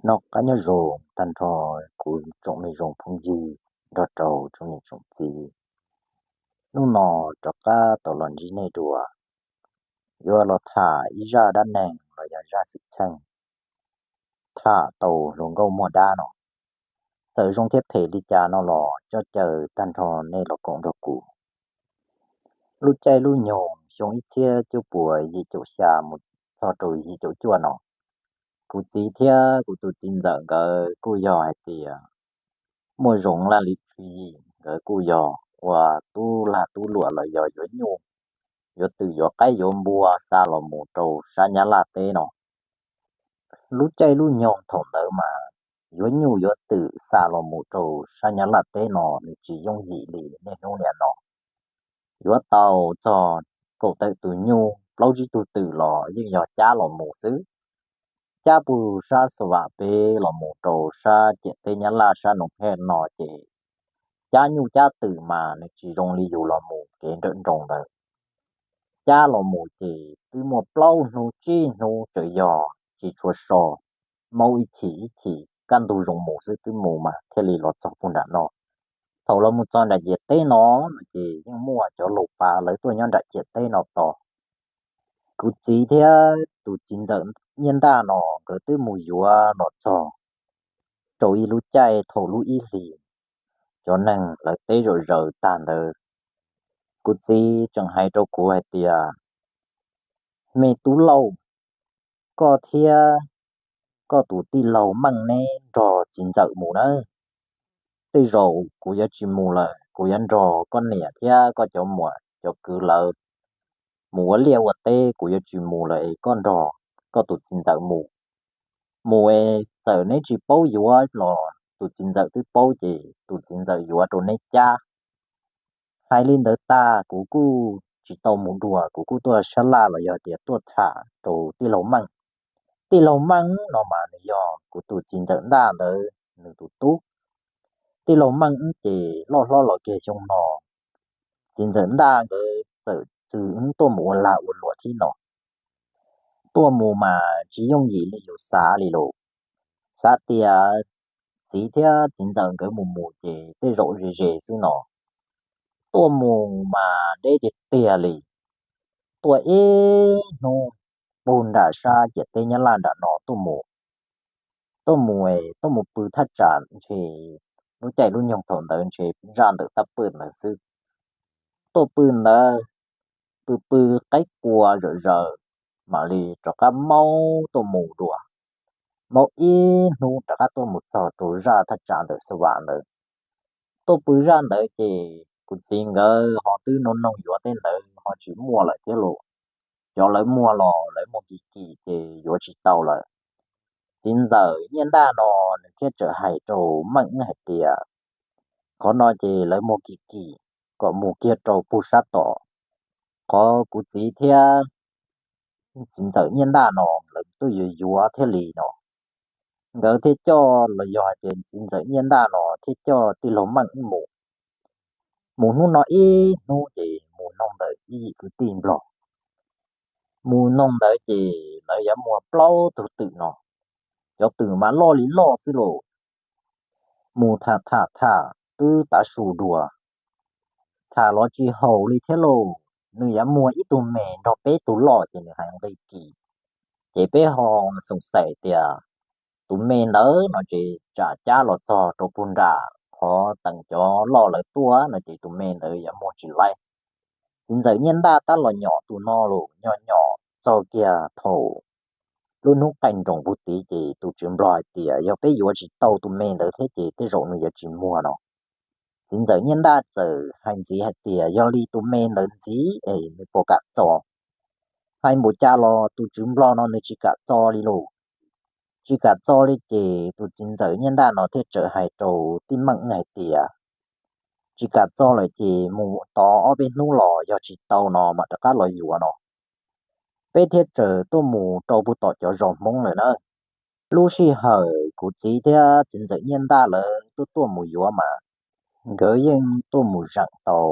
Noj qab nyob zoo tag nrho kuv tsoom me zoo phooj ywg nrog rau tsoom niam tsoom txiv. Hnub no rov qab tau los ntsib nej dua, yuav los tham ib zaj dab neeg los yog zaj xwm txheej tham tau hluas nkauj muaj dab no. Txawm zoo thiab phem li cas no los coj caw tag nrho nej los koom nrog kuv. Lub caij lub nyoog xyoo ib txhiab cuaj puas yim caum xya mus txog rau yim caum cuaj no, kuv txiv thiab kuv tus txiv ntxawm nkawd kuj yog hais tias muaj zoo laj lim tswv yim, nkawd kuj yog ua tub lag tub luam los yog yuav nyuj yuav twm yuav qaib yuav npua xa los mus rau sab Nyab Laj teb no. Lub caij lub nyoog thaum ntawd mas yuav nyuj yuav twm xa los mus rau sab Nyab Laj teb no nws tsis yooj yim li niaj hnub niam no. Yuav tau txog kaum tawm tus nyuj plaub tsib tug twm los yeej yog cab los mus xwb. Cab puag sab Xa Vam peb los mus rau sab ciam teb Nyab Laj sab Noom Hej no ces cab nyuj cab twm mas nws tsis zoo li yus los mus kev nrawm nroos ntawd. Cab los mus ces twb muaj plaub hnub tsib hnub tsaws yog tsis tshua so, maub ib chim ib chim kaj ntug zoo mus xwb twb mus mas thiaj li los txog puag nram no. Thaum los mus txog nram ciam teb no no ces yeej muaj cov laus pas lawv tuaj nyob nram ciam teb no tos. Kuv txiv thiab tus txiv ntxawm Nyiaj Ntaj no nkawd twb mus yuav los txog rau ib lub caij thaum lub ib hlis cov neeg lawv teb zom zaws tag ntawd, kuv txiv tseem hais rau kuv hais tias, Me tub Lauj, koj thiab koj tus tij laug Meej neb nrog txiv ntxawm mus nawb. Tej zaum kuv yuav tsis mus lawm, kuv yuav nrog koj niam thiab koj cov muam cov kwv lawv mus ua liaj ua teb, kuv yuav tsis mus lawm es koj nrog koj tus txiv ntxawm mus. Mus es txawm neb tsis paub yuav los tus txiv ntxawm twb paub ces tus txiv ntxawm yuav rau neb cab. Hais li ntawd tag kuv kuj tsis tau mus dua, kuv kuj tuaj sab laj los yog tias tuaj tham rau tij laug Meej. Tij laug Meej no mas nws yog kuv tus txiv ntxawm Ntaj ntawd nws tus tub. Tij laug Meej ces loj hlob los kiag xyoo no, txiv ntxawm Ntaj nkawd txawm txwv tuaj mus ua lag ua luam thiab no. Tuaj mus mas tsis yooj yim li yus xav li lauj. Xav tias txiv thiab txiv ntxawm nkawd mus mus ces tej zaum ze ze xwb no. Tuaj mus mas deb tiag tiag li. Tuaj ib hnub puag nram sab ciam teb Nyab Laj nram no tuaj mus. Tuaj mus es tuaj mus pw thaj tsam ntshe lub caij lub nyoog thaum ntawd ntshe zaj ntawm tab pw ntawd xwb. Tuaj pw ntawd, pw pw qaib qua zom zaws mam li rov qab maub tuaj mus dua. Maub ib hnub rov qab tuaj mus txog rau zaj thaj tsam ntawm Xa Vam ntawd. Tuaj pw zaj ntawd ces kuv txiv nkawd ho twb noog noog yuav tej ntawd ho tsis muaj lawm thiab los. Cov lawv muag los lawv muag kim kim ces yuav tsis tau lawm. Txiv ntxawm Nyiaj Ntaj no nws thiaj txawm hais rau Meej hais tias, Qhov no ces lawv muag kim kim, kom mus kiag rau puag sab tom qhov kuv txiv thiab txiv ntxawm Nyiaj Ntaj no lawv tuaj yuav yuav thiaj li no. Nkawd thiaj coj los yog hais tias txiv ntxawm Nyiaj Ntaj no thiaj coj tij laug Meej mus. Mus hnub no ib hnub ces mus noog ntawm ib yim kwv tij Nplog. Mus noog ntawd ces lawv yuav muag plaub tug twm no, cov twm mas loj li loj xwb lauj. Mus tham tham tham twb tav su dua, tham los tsis haum li thiab lauj. Nws yuav muag ib tug me nrog peb tug loj ces nws hais nqi kis. Ces peb ho xoom xaim tias tus me ntawd no ces tsam cab los txog rau puag nram qhov teem cov loj lawv tuaj no ces tus me ntawd yuav muag tsis laib. Txiv ntxawm Nyiaj Ntaj tab los nyom tus no los nyom nyom txog kiag thaum lub hnub qaij nroos puag tid ces tus tswv Nplog hais tias yog peb yuav tsis tau tus me ntawd thiab ces tej zaum nws yuav tsis muag no. Txiv ntxawm Nyiaj Ntaj txawm hais ntxiv hais tias yog li tus me ntawd ntxiv es nws puas kam txo. Hais npaum cas los tus tswv Nplog no nws tsis kam txo li lauj. Tsis kam txo li ces tus txiv ntxawm Nyiaj Ntaj no thiaj txawm hais rau tij Meej hais tias, Tsis kam txo lawm ces mus tos ob peb hnub los yog tsis tau no mam rov qab los yuav no. Peb thiaj txawm tuaj mus rau puag tom cov zos Hmoob lawm na. Lub sij hawm kuv txiv thiab txiv ntxawm Nyiaj Ntaj lawv tuaj tuaj mus yuav mas nkawd yeej tuaj mus zeem tau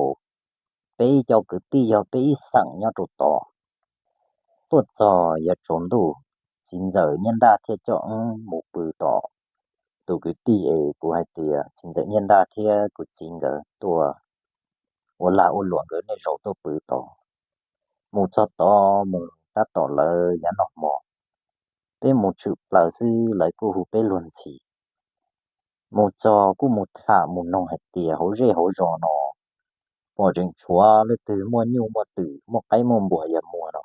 peb ib co kwv tij yog peb ib xeem nyob rau tod. Tuaj txog yuav tsaus ntuj, txiv ntxawm Nyiaj Ntaj thiaj coj wb mus pw tom tus kwv tij es kuv hais tias txiv ntxawm Nyiaj Ntaj thiab kuv txiv nkawd tuaj ua lag ua luam nkawd nej zaum tuaj pw tod. Mus txog tod mus tab tom lawv yav noj hmo, peb mus tshwm plaws xwb lawv kuj hu peb luag ntxhi. Mus txog kuj mus tham mus noog hais tias hauv zej hauv zos no puas tseem tshuav leej twg muaj nyuj muaj twm muaj qaib muaj npua yuav muag no.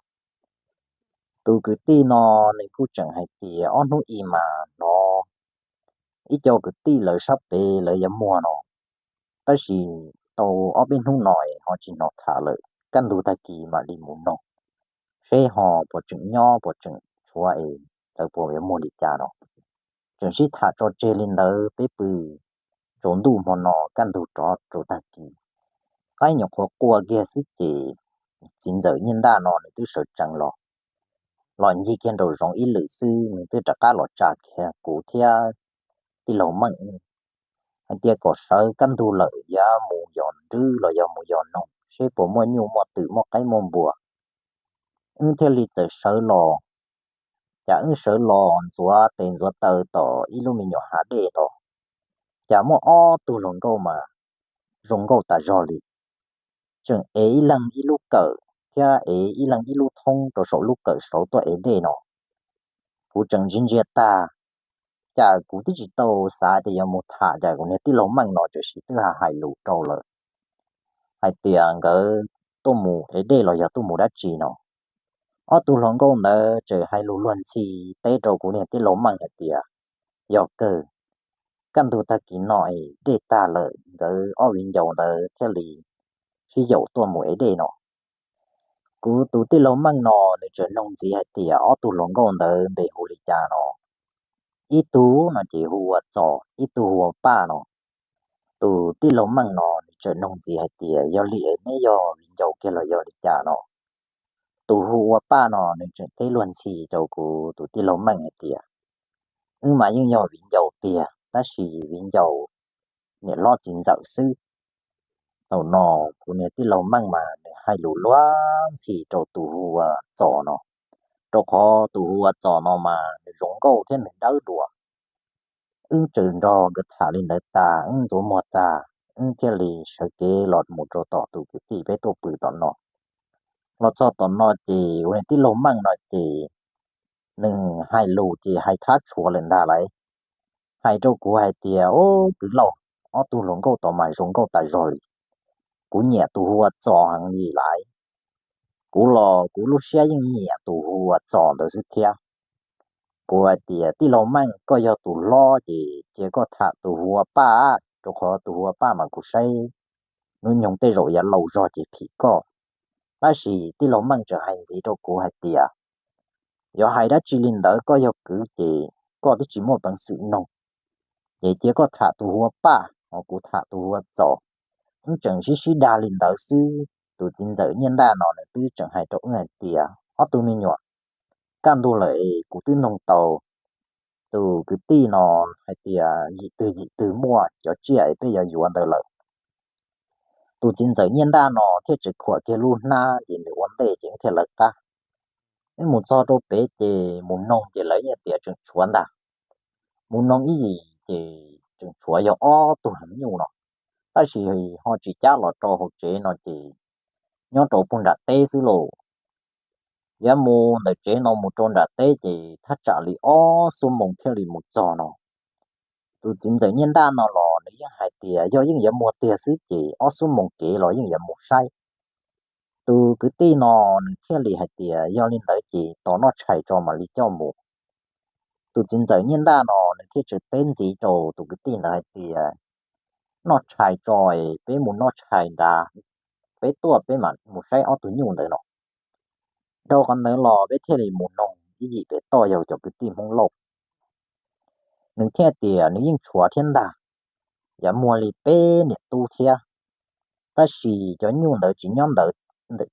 Tus kwv tij no nws kuj tseem hais tias ob hnub i mas hnov ib co kwv tij lawv sab pem lawv yuav muag no, tab sis tau ob peb hnub no ho tsis hnov tham lawm, kaj ntug tag kis mam li mus noog seb ho puas tseem nyob puas tseem tshuav es lawv puas yuav muag li cas no. Tseem sib tham tso tseg li ntawd peb pw tsaus ntuj hmo no kaj ntug rov rau tag kis. Qaib nyuam qhuav qua kiag xwb ces txiv ntxawm Nyiaj Ntaj no nws twb sawv tsees los, los ncig kiag nraum zoov ib lwm xwb nws twb rov qab los tsa kiag kuv thiab tij laug Meej hais tias kom sawv kaj ntug lawm yuav mus yos nrwb los yog mus yos noog seb puas muaj nyuj muaj twm muaj qaib muaj npua. Wb thiaj li txawm sawv los. Cas wb sawv los ntxuav tes ntxuav taw tom ib lub me nyuam hav dej tod, cas muaj ob tug hluas nkauj mas zoo nkauj tas zog li. Tseem ev ib leeg ib lub kawm thiab ev ib leeg ib lub thoob rau saum lub kawm saud tuaj ev dej no. Kuv tseem ntsia ntsia tag, cas kuv twb tsis tau xav tias yuav mus tham, cas kuv niag tij laug Meej no txawm sis twb hais lus rau lawm hais tias nkawd tuaj mus ev dej los yog tuaj mus dab tsi no. Ob tug hluas nkauj ntawd txawm hais lus luag ntxhi teb rau kuv niag tij laug Meej hais tias yog kawg, kaj ntug tag kis no es dej tag lawm nkawd ob viv ncaus ntawd thiaj li sib yaum tuaj mus ev dej no. Kuv tus tij laug Meej no nws txawm noog ntxiv hais tias ob tug hluas nkauj ntawd npe hu li cas no. Ib tug no ces hu ua Txos, ib tug hu ua Paj no. Tus tij laug Meej no nws txawm noog ntxiv hais tias yog li es neb yog viv ncaus kiag los yog li cas no. Tus hu ua Paj no nws tseem teb luag ntxhi rau kuv tus tij laug Meej hais tias wb mas yeej yog viv ncaus tiag tab sis viv ncaus niam hlob txiv ntxawm xwb. Thaum no kuv niag tij laug Meej mas nws hais lus luag ntxhi rau tus hu ua Txos no, rau qhov tus hu ua Txos no mas nws zoo nkauj thiab nws dawb dua. Wb txawm nrog nkawd tham li ntawd tas wb ntxuav muag tag, wb thiaj li sawv kev los mus rau tom tus kwv tij peb tuaj pw tom no. Los txog tom no ces kuv niag tij laug Meej no ces nws hais lus ces hais thab tshuav lawm ntag lauj. Hais rau kuv hais tias, Ub, kwv Lauj, ob tug hluas nkauj tod mas zoo nkauj tas zog li. Kuv nyiam tus hu ua Txos heev li lauj. Kuv los kuv lub siab yeej nyiam tus hu ua Txos ntawd xwb thiab. Kuv hais tias, Tij laug Meej, koj yog tus hlob ces cia koj tham tus hu ua Paj, rau qhov tus hu ua Paj mas kuv saib hnub nyoog tej zaum yav laus zog ces phim koj. Tab sis tij laug Meej tseem hais ntxiv rau kuv hais tias, Yuav hais dab tsi li ntawd, koj yog kwv ces koj twb tsis muaj peev xwm noog, ces cia koj tham tus hu ua Paj, ho kuv tham tus hu ua Txos. Wb tseem sib sib dag li ntawd xwb, tus txiv ntxawm Nyiaj Ntaj no nws twb tseem hais rau wb hais tias, Ob tug me nyuam, kaj ntug lawm es kuv twb noog tau tus kwv tij no hais tias yim twg yim twg muaj cov tsiaj es peb yuav yuav ntawd lawm. Tus txiv ntxawm Nyiaj Ntaj no thiaj tseem khuam kiag lub hnab ces nws ua ntej ces wb thiaj lawv qab. Wb mus txog rau pem ces mus noog ces lawv yeej tias tseem tshuav ntag. Mus noog ib yim ces tseem tshuav yog ob tug heev nyuj no, tab sis ho tsis cab los rau hauv tsev no ces nyob rau puag nram teb xwb lauj. Yuav mus ntawm tsev no mus rau nram teb ces thaj tsam li ob xuab moos thiaj li mus txog no. Tus txiv ntxawm Nyiaj Ntaj no los nws yeej hais tias yog yeej yuav muag tiag xwb ces ob xuab moos kev los yeej yuav mus saib. Tus kwv tij no nws thiaj li hais tias yog li ntawd ces tos noj tshais tso mam li coj mus. Tus txiv ntxawm Nyiaj Ntaj no nws thiaj tseem teb ntxiv rau tus kwv tij ntawd hais tias noj tshais tso es peb mus noj tshais nrad, peb tuaj peb mam mus saib ob tug nyuj ntawd no. Dhau qhov ntawd los peb thiaj li mus noog ib yim pem toj yog cov kwv tij Hmoob Lauj. Nws thiaj tias nws yeej tshuav thiab ntag, yuav muag li peb niam tub thiab, tab sis cov nyuj ntawd tsis nyob ntawm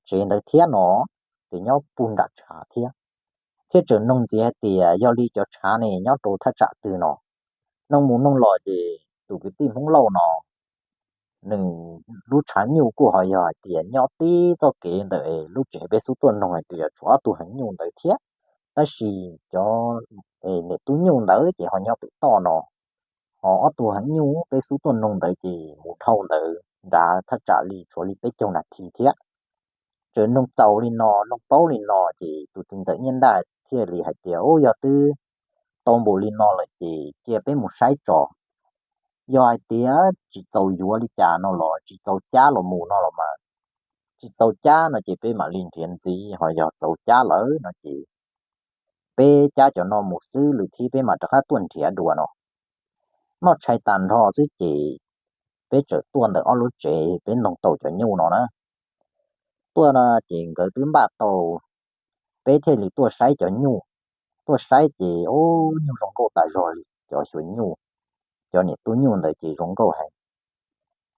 tsev ntawd thiab no, ces nyob puag nram tshav thiab. Thiaj tseem noog ntxiv hais tias yog li cov tshav ne nyob rau thaj tsam twg no. Noog mus noog los ces tus kwv tij Hmoob Lauj no nws lub tshav nyuj kuj ho yog hais tias nyob tib txoj kev ntawm lub tsev peb xub tuaj noog hais tias tshuav ob tug heev nyuj ntawd thiab. Tab sis cov niam tub nyuj ntawd ces ho nyob pem toj no, ho ob tug heev nyuj peb xub tuaj noog ntawd ces mus dhau ntawd nrad thaj tsam li tshuav li peb caug nas this thiab. Txawm noog txaus li no, noog paub li no ces tus txiv ntxawm Nyiaj Ntaj thiaj li hais tias, Ub, yog twb tau npaum li no lawm ces cia peb mus saib tso. Yog hais tias tsis txaus yuav li cas no los tsis txaus cab los mus no los mas, tsis txaus cab no ces peb mam li nrhiav ntxiv, ho yog txaus cab lawm no ces peb cab cov no mus xwb, lwm thib peb mam rov qab tuaj nrhiav dua no. Noj tshais tag nrho xwb ces peb txawm tuaj ntawm ob lub tsev, peb noog tau cov nyuj no na. Tuaj no ces nkawd twb npaj tau, peb thiaj li tuaj saib cov nyuj. Tuaj saib ces ub, nyuj zoo nkauj tas zog li, cov xyuas nyuj, cov niam tub nyuj ntawd ces zoo nkauj heev.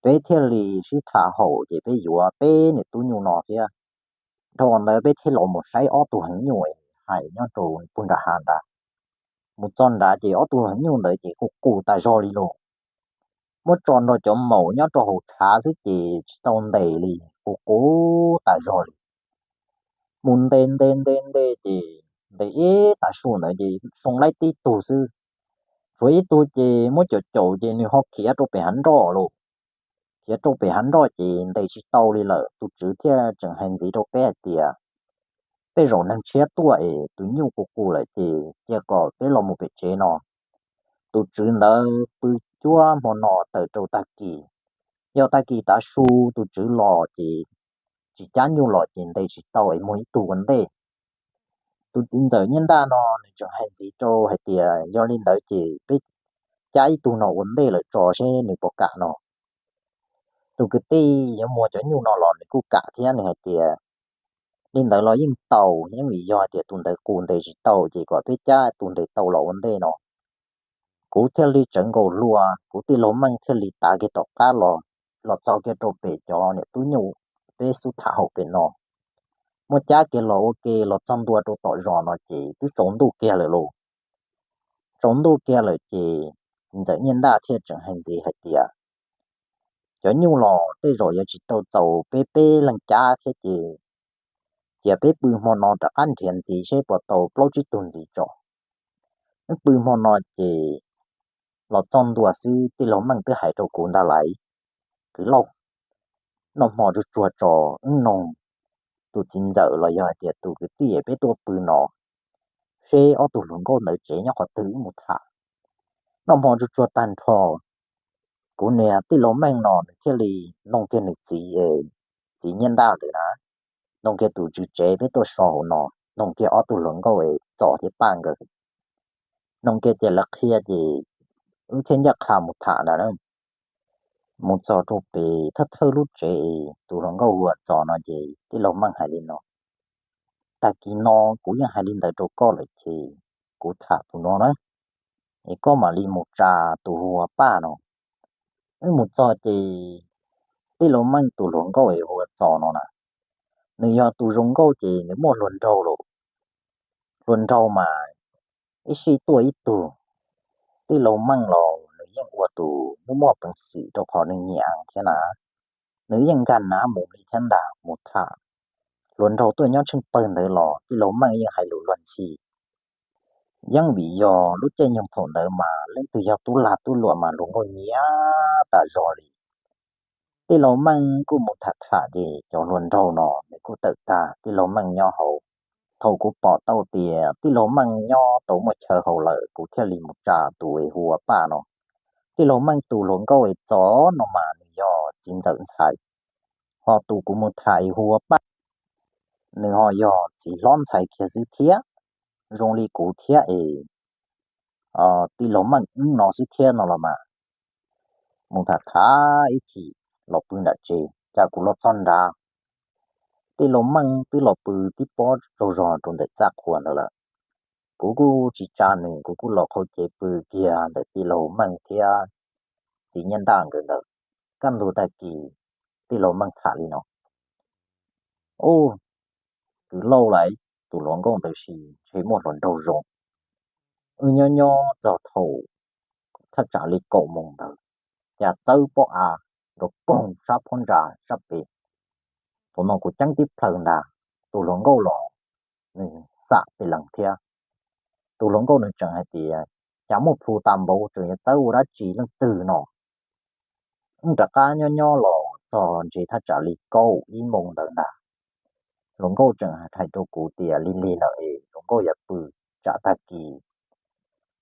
Peb thiaj li sib tham haum ces peb yuav peb niam tub nyuj no thiab. Dhau ntawd peb thiaj los mus saib ob tug heev nyuj hais nyob rau puag nram hav nrad. Mus txog nrad ces ob tug heev nyuj ntawd ces qus qus tas zog li lauj. Muab tso nrog cov maum nyob rau hauv tshav xwb ces tsis tau ntes li, qus qus tas zog li. Mus ntes ntes ntes ntes ces ntes ib tav su ntawd ces zoo laib tib tug xwb. Tshuav ib tug ces muab caum caum ces nws ho khiav rau pem hav nroj lauj. Khiav rau pem hav nroj ces ntes tsis tau li lawm. Tus tswv thiaj tseem hais ntxiv rau peb hais tias, Tej zaum neeg tshiab tuaj es tus nyuj qus qus lawm ces cia kom peb los mus pem tsev no. Tus tswv ntawd pw cuab hmo no tawm rau tag kis. Yog tag kis tav su tus tswv los ces tsis cab nyuj los ces ntes tsis tau es muag ib tug ua ntej. Tus txiv ntxawm Nyiaj Ntaj no nws tseem hais ntxiv rau hais tias, Yog li ntawd ces peb cab ib tug no ua ntej lawm tso seb nws puas kam no. Tus kwv tij yuav muag cov nyuj no los nws kuj kam thiab, nws hais tias, Li ntawd los yeej tau, yeej vim yog tias tus ntawd qus ntes tsis tau ces kom peb cab tus ntes tau los ua ntej no. Kuv thiaj li tsawv nkaus hlua, kuv tij laug Meej thiaj li tav kiag tom qab los, los txog kiag rau pem cov niam tub nyuj peb xub tham haum pem no. Muab cab kiag los ua ke los txog ntua rau tom zos no ces twb tsaus ntuj kiag lawm lauj. Tsaus ntuj kiag lawm ces txiv ntxawm Nyiaj Ntaj thiaj tseem hais ntxiv hais tias, Cov nyuj los tej zaum yuav tsis tau txaus peb peb leeg cab thiab ces cia peb pw hmo no rov qab nrhiav ntxiv seb puas tau plaub tsib tug ntxiv tso. Wb pw hmo no ces los txog ntua xwb tij laug Meej twb hais rau kuv ntag lauj, Kwv Lauj, noj hmo tsuag tsuag tso, wb noog tus txiv ntxawm los yog hais tias tus kwv tij peb tuaj pw no seb ob tug hluas nkauj ntawd tsev nyob qhov twg wb mus tham. Noj hmo tsuag tsuag tag nrho, kuv niag tij laug Meej no nws thiaj li noog kiag nws txiv, txiv Nyiaj Ntaj ntawd na, noog kiag tus tswv tsev peb tuaj so hauv no, noog kiag ob tug hluas nkauj es Txos thiab Paj nkawd. Noog kiag ces lawv qhia ces wb thiaj ncaj qha mus tham ntag na. Mus txog rau pem thawj thawj lub tsev es tus hluas nkauj hu ua Txos no ces tij laug Meej hais li no, Tag kis no kuv yeej hais li ntawd rau koj lawm ces kuv tham tus no na, es koj mam li mus tsa tus hu ua Paj no. Wb mus txog ces tij laug Meej tus hluas nkauj es hu ua Txos no na, nws yog tus zoo nkauj ces nws muaj hluas nraug lawm. Hluas nraug mas ib sij tuaj ib tug. Tij laug Meej los nws yeej ua tus muaj muaj peev xwm rau qhov nws nyiam thiab na, nws yeej nkag nav mus li thiab ntag. Mus tham hluas nraug tuaj nyob tsheej pawg ntawd los tij laug Meej yeej hais lus luag ntxhi. Yeej vim yog lub caij nyoog thaum ntawd mas leej twg yog tub lag tub luam mas hluas nkauj nyiam tas zog li. Tij laug Meej kuj mus tham tham ces cov hluas nraug no nws kuj tawm tag, tij laug Meej nyob hauv. Thaum kuv pom tau tias tij laug Meej nyob tau muaj chaw hauv lawm kuv thiaj li mus tsa tus es hu ua Paj no. Tij laug Meej tus hluas nkauj es Txos no mas nws yog txiv ntxawm ntxhais, ho tus kuv mus tham es hu ua Paj, nws ho yog txiv hlob ntxhais kiag xwb thiab, zoo li kuv thiab es tij laug Meej wb no xwb thiab no los mas. Mus tham tham ib chim los pw nram tsev, cas kuv los txog nrad, tij laug Meej twb los pw tib pob tsaug zog rau ntawm txaj qhua ntawd lawm. Kuv kuj tsis tsa nws, kuv kuj los qhau cev pw kiag ntawm tij laug Meej thiab txiv Nyiaj Ntaj nkawd ntawd. Kaj ntug tag kis tij laug Meej tham li no, Ub, kwv Lauj, tus hluas nkauj ntawd sis ntshe muaj hluas nraug zoo. Wb nyob nyob txog thaum thaj tsam li kaum moos ntawd, cas txawb pob av nrov koog sab phab ntsa sab pem. Thaum no kuv ceeb tib plhaw ntag, tus hluas nkauj los nws xam pem lees thiab. tus hluas nkauj nws tseem hais tias, cas muaj plhu tas npaum, tseem yuav txawb ua dab tsi leej twg no. Wb rov qab nyob nyob los txog ntshe thaj tsam li kaum ib moos ntawd ntag. Hluas nkauj tseem hais rau kuv tias lig lig lawm es hluas nkauj yuav pw, tsam tag kis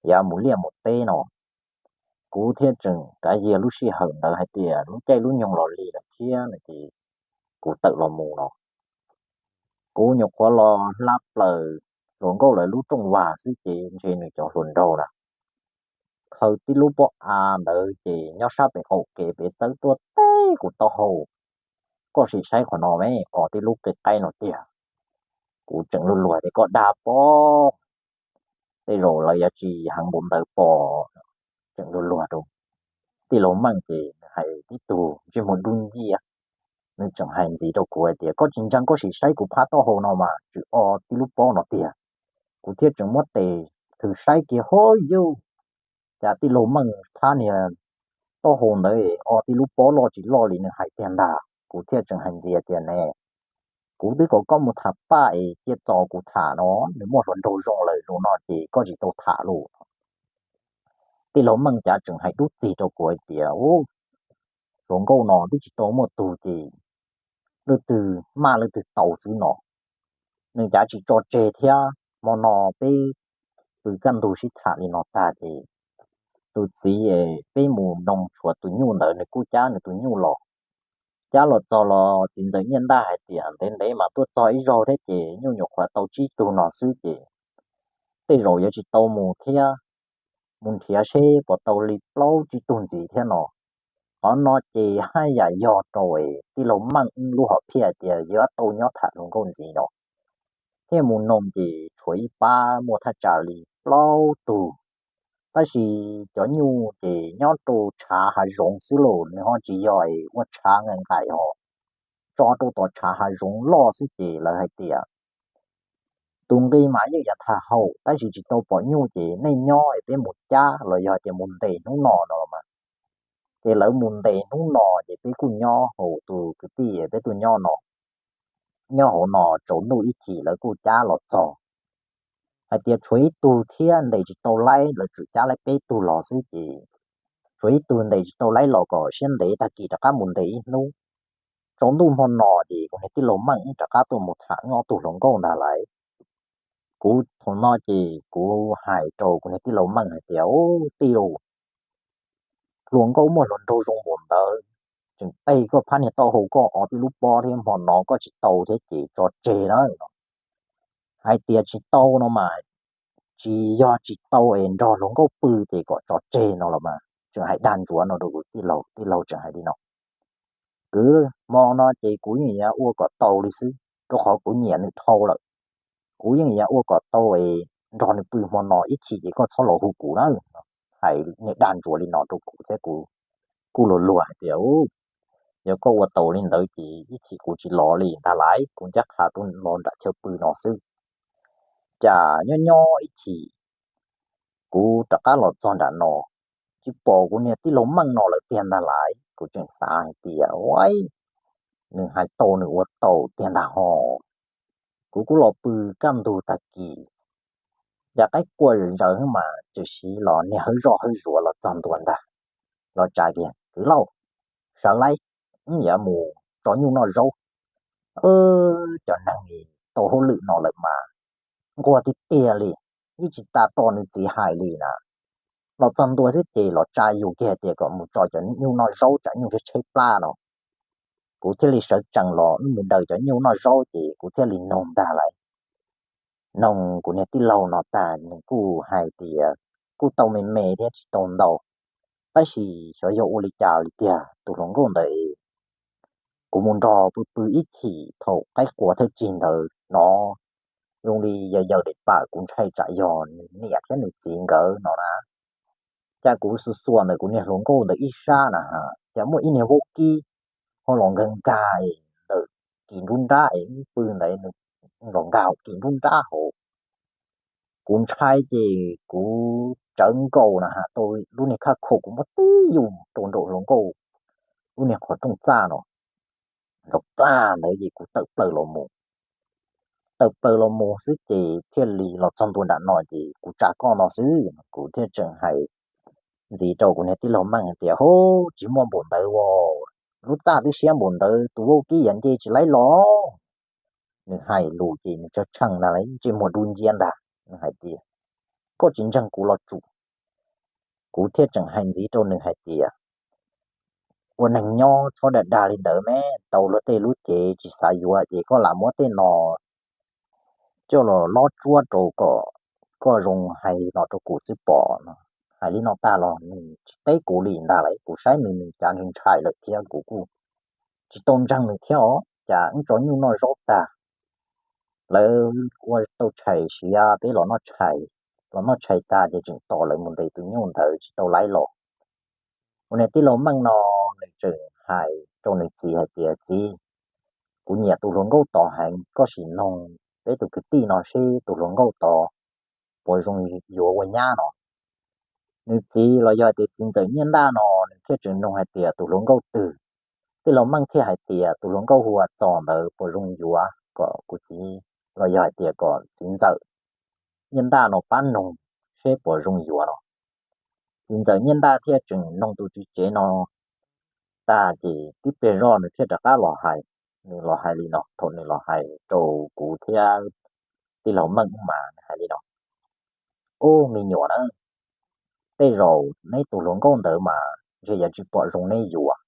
yuav mus liaj mus teb no. Kuv thiaj tseem kav yig lub sij hawm ntawd hais tias lub caij lub nyoog los lig lawm thiab no ces kuv tawm los mus no. Kuv nyuam qhuav los hla plaws hluas nkauj lawv lub rooj vag xwb ces ntshe nws cov hluas nraug na khaws tib lub pob av ntawd ces nyob sab pem qaum kev pem txawb tuaj teb kuv taub hau. Koj sim saib qhov no me, o tib lub qe qaib no tiag. Kuv tseem luag luag tias koj dag pob, tej zaum lawv yuav tsis heev npaum ntawd pom. Tseem luag luag rau tij laug Meej ces nws hais tib tug ntsej muag dub nciab, nws tseem hais ntxiv rau kuv hais tias koj tsis ntseeg koj sim saib kuv phab taub hau no mas tseem o tib lub pob no tiag. Kuv thiaj tseem muab tes thwm saib kiag, hov yus, cas tij laug Meej phab niag taub hau ntawd o tib lub pob loj tsis loj li nws hais tiag ntag. Kuv thiaj tseem hais ntxiv tias ne, kuv twb kom koj mus tham paj es cia txo kuv tham no, nws muaj hluas nraug zoo lawm zaum no ces koj tsis tau tham lus. Tij laug Meej cav tseem hais dub txig rau kuv hais tias, u, hluas nkauj no twb tsis tau muaj tug ces leej twg maj leej twg tau xwb no. Nws cav tsis tso tseg thiab, hmo no peb pw kaj ntug sib tham li no tag ces tus txiv es peb mus nug tshuav tus nyuj ntawd nws kuj cab nws tus nyuj los. Cab los txog los txiv ntxawm Nyiaj Ntaj hais tias ntev ntev mas tuaj txog ib zaug thiab ces nyuj nyuam qhuav tau tsib tug no xwb ces tej zaum yuav tsis tau mus thiab, mus nrhiav seb puas tau li plaub tsib tug ntxiv thiab no. Qhov no ces haj yam yog rau es tij laug Meej wb lub hom phiaj tias yuav tau nyob tham hluas nkauj ntxiv no. Thiaj mus nug ces tshuav ib pab muaj thaj tsam li plaub tug, tab sis cov nyuj ces nyob rau tshav hav zoov xwb los nws ho tsis yog es ua tshav nqaim nqaim ho, tso rau tom tshav hav zoov loj xwb ces lawv hais tias tus nqi mas yeej yuav tham haum tab sis tsis tau pom nyuj ces nej nyob es peb mus cab los yog tias mus ntes hnub no no los mas. Ces lawv mus ntes hnub no ces peb kuj nyob hauv, tus kwv tij peb tuaj nyob no, nyob hauv no tsaus ntuj ib chim lawv kuj cab los txog. Hais tias tshuav ib tug thiab ntes tsis tau laib, lawv tsuas cab laib peb tug los xwb ces tshuav ib tug ntes tsis tau laib los kom siab ntev tag kis rov qab mus ntes ib hnub. Tsaus ntuj hmo no ces kuv niag tij laug Meej wb rov qab tuaj mus tham ob tug hluas nkauj ntag lauj. Kuv thaum no ces kuv hais rau kuv niag tij laug Meej hais tias, u, tij laug, hluas nkauj muaj hluas nraug zoo npaum ntawd, tseem teg koj phab niag taub hau koj o tib lub pob thiab hmo no koj tsis tau thiab ces tso tseg na. Hais tias tsis tau no mas tsis yog tsis tau es nrog hluas nkauj pw ces kom tso tseg no los mas, tseem hais dag ntsuav no rau kuv tij laug, tij laug tseem hais li no, kwv, hmo no ces kuv yeej yuav ua kom tau li xwb rau qhov kuv nyiam nws dhau lawm. Kuv yeej yuav ua kom tau es nrog nws pw hmo no, ib chim ces koj txhob los hu kuv na. Hais niag dag ntsuav li no rau kuv thiab kuv kuj luag luag hais tias, u, yog koj ua tau li ntawd ces ib chim kuv tsis los li ntag lauj, kuv ncaj qha tuaj los nram chaw pw no xwb. Cas nyob nyob ib chim kuv rov qab los txog nram no, tsis pom kuv niag tij laug Meej no lawm tiag ntag lauj. Kuv tseem xav hais tias, u, nws hais tau nws ua tau tiag ntag ho. Kuv kuj los pw kaj ntug tag kis, cas qaib qua zawm ntawd mas tseem siv los niag hawb zoj hawb zuav los txog ntua ntag. Los tsa kiag, kwv lauj, sawv lauj, wb yuav mus tso nyuj noj zaub. Cov neeg tau hauj lwm no lawm mas nquag tiag tiag li, yeej tsis tas tos nws txiv hais li na. Los txog ntua xwb ces los tsa yus kiag tias kom mus tso cov nyuj noj zaub tsam nyuj tshaib tshaib plab no. Kuv thiaj li sawv tsees los wb mus daws cov nyuj noj zaub ces kuv thiaj li nug ntag lauj. Nug kuv niag tij laug no tag nws kuj hais tias kuj tau me me thiab tsis tau ntau, tab sis xyov yog ua li cas li tiag tus hluas nkauj ntawd, kuv mus nrog pw pw ib chim thaum qaib qua thawj tsig ntawd no, zoo li yawg yawg daim pam, kuv ntshai tsam yog nws niam thiab nws txiv nkawd no na. Cas kuv xuas xuas ntawm kuv niag hluas nkauj ntawd ib sab na, cas muaj ib niag vaub kib ho los nkag nkag ntawm kis nruab nrab es wb pw ntawd, nws los nkag kis nruab nrab hauv. Kuv ntshai ces kuv tsawv nkaus na ha, tau lub niag khaj khau kuv muab tib yus rau nraum hluas nkauj lub niag qhov rooj txaj no, nrov pag ntawd ces kuv tawm plaws los mus. tawm plaws los mus xwb ces thiaj li los txog ntua nram no ces kuv tsa koj no xwb. Kuv thiaj tseem hais ntxiv rau kuv niag tij laug Meej hais tias, Hub, tsis muaj npaum ntawd as, lub txaj twb siab npaum ntawd tus vaub kib yuav nce tsis laib los. Nws hais lus ces nws tshee tshee na, ntsej muag dub nciab ntag. Nws hais tias, Koj tsis ntseeg kuv los tsum. Kuv thiaj tseem hais ntxiv rau nws hais tias, Ua neeg nyob txhob dag dag li ntawd me, tau luag tej lub cev tsis xav yuav ces koj lam muab tej no coj los lob tsuab rau kom koj zoo hais no rau kuv xwb pom no. Hais li no tag los nws tsis teb kuv li ntag lauj, kuv saib nws nws cav ntshai ntshai lawm thiab kuv kuj tsis tau ntseeg nws thiab os. Cas wb tso nyuj noj zaub tag, lawv ua tau tshais siav peb los noj tshais, los noj tshais tag ces tseem tos lawv mus ntes tus nyuj ntawd tsis tau laib los. Kuv niag tij laug Meej no nws tseem hais rau nws txiv hais tias, Txiv, kuv nyiam tus hluas nkauj tod heev, koj sim noog peb tus kwv tij no seb tus hluas nkauj tod puas zoo yuav ua nyab no. Nws txiv los yog hais tias txiv ntxawm Nyiaj Ntaj no nws thiaj tseem noog hais tias tus hluas nkauj twg. Tij laug Meej thiaj hais tias tus hluas nkauj hu ua Txos ntawd puas zoo yuav, kom kuv txiv los yog hais tias kom txiv ntxawm Nyiaj Ntaj no pab noog seb puas zoo yuav no. Txiv ntxawm Nyiaj Ntaj thiaj tseem noog tus tswv tsev no tag ces tib pliag zoj nws thiaj rov qab los hais. Nws los hais li no, thaum nws los hais rau kuv thiab tij laug Meej mas nws hais li no, Ub, me nyuam na, tej zaum neb tus hluas nkauj ntawd mas ntshe yuav tsis pom zoo neb yuav.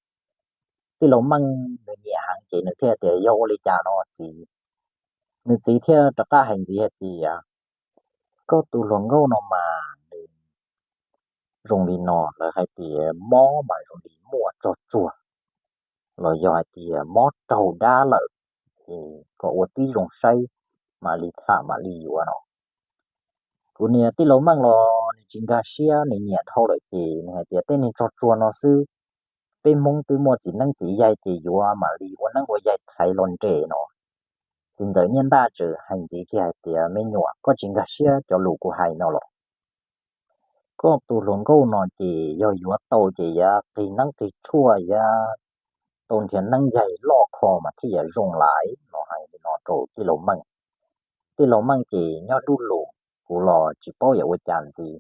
Tij laug Meej nws nyiam heev ces nws thiaj tias, Yog ua li cas no txiv? Nws txiv thiaj rov qab hais ntxiv hais tias, Koj tus hluas nkauj no mas nws zoo li no, lawv hais tias mob mas zoo li muaj tsog tsuag, los yog hais tias mob raug dab lawm, es kom ua tib zoo saib mam li tham mam li yuav no. Kuv niag tij laug Meej los nws tsis nkag siab, nws nyiam dhau lawm ces nws hais tias, Tej neeg tsog tsuag no xwb, peb Hmoob twb muaj txiv neeb txiv yaig ces yuav mam li ua neeb ua yaig thaiv los nres no. Txiv ntxawm Nyiaj Ntaj tseem hais ntxiv kiag hais tias, Me nyuam, koj tsis nkag siab cov lus kuv hais no los? Koj tus hluas nkauj no ces yog yuav tau ces yuav qig neeb qig tshuaj, yuav tau nrhiav neeb yaig loj kho mas thiaj yuav zoo lais no. Hais li no rau tij laug Meej. Tij laug Meej ces nyob dub lus, kuv los tsis paub yuav ua cas ntxiv.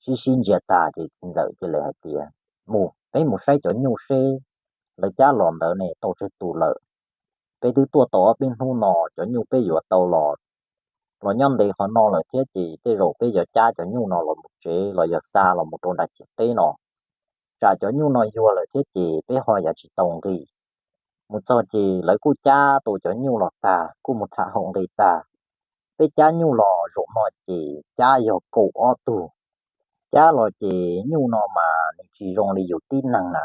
Sib sib ntsia tag ces txiv ntxawm cia li hais tias, Mus, peb mus saib cov nyuj seb lawv cab los ntawd ne tau tsawg tus lawm. Peb twb tuaj tau ob peb hnub no, cov nyuj peb yuav tau los, los nyob ntev qhov no lawm thiab ces tej zaum peb yuav cab cov nyuj no los mus tsev los yog xa los mus rau nram ciam teb no. Tsam cov nyuj no yuag lawm thiab ces peb ho yuav tsis tau nqi. Mus txog ces lawv kuj cab tau cov nyuj los tag, kuj mus tham haum nqi tag. Peb cab nyuj los zaum no ces cab yog kaum ob tug. Cab los ces nyuj no mas nws tsis zoo li yus tib neeg na.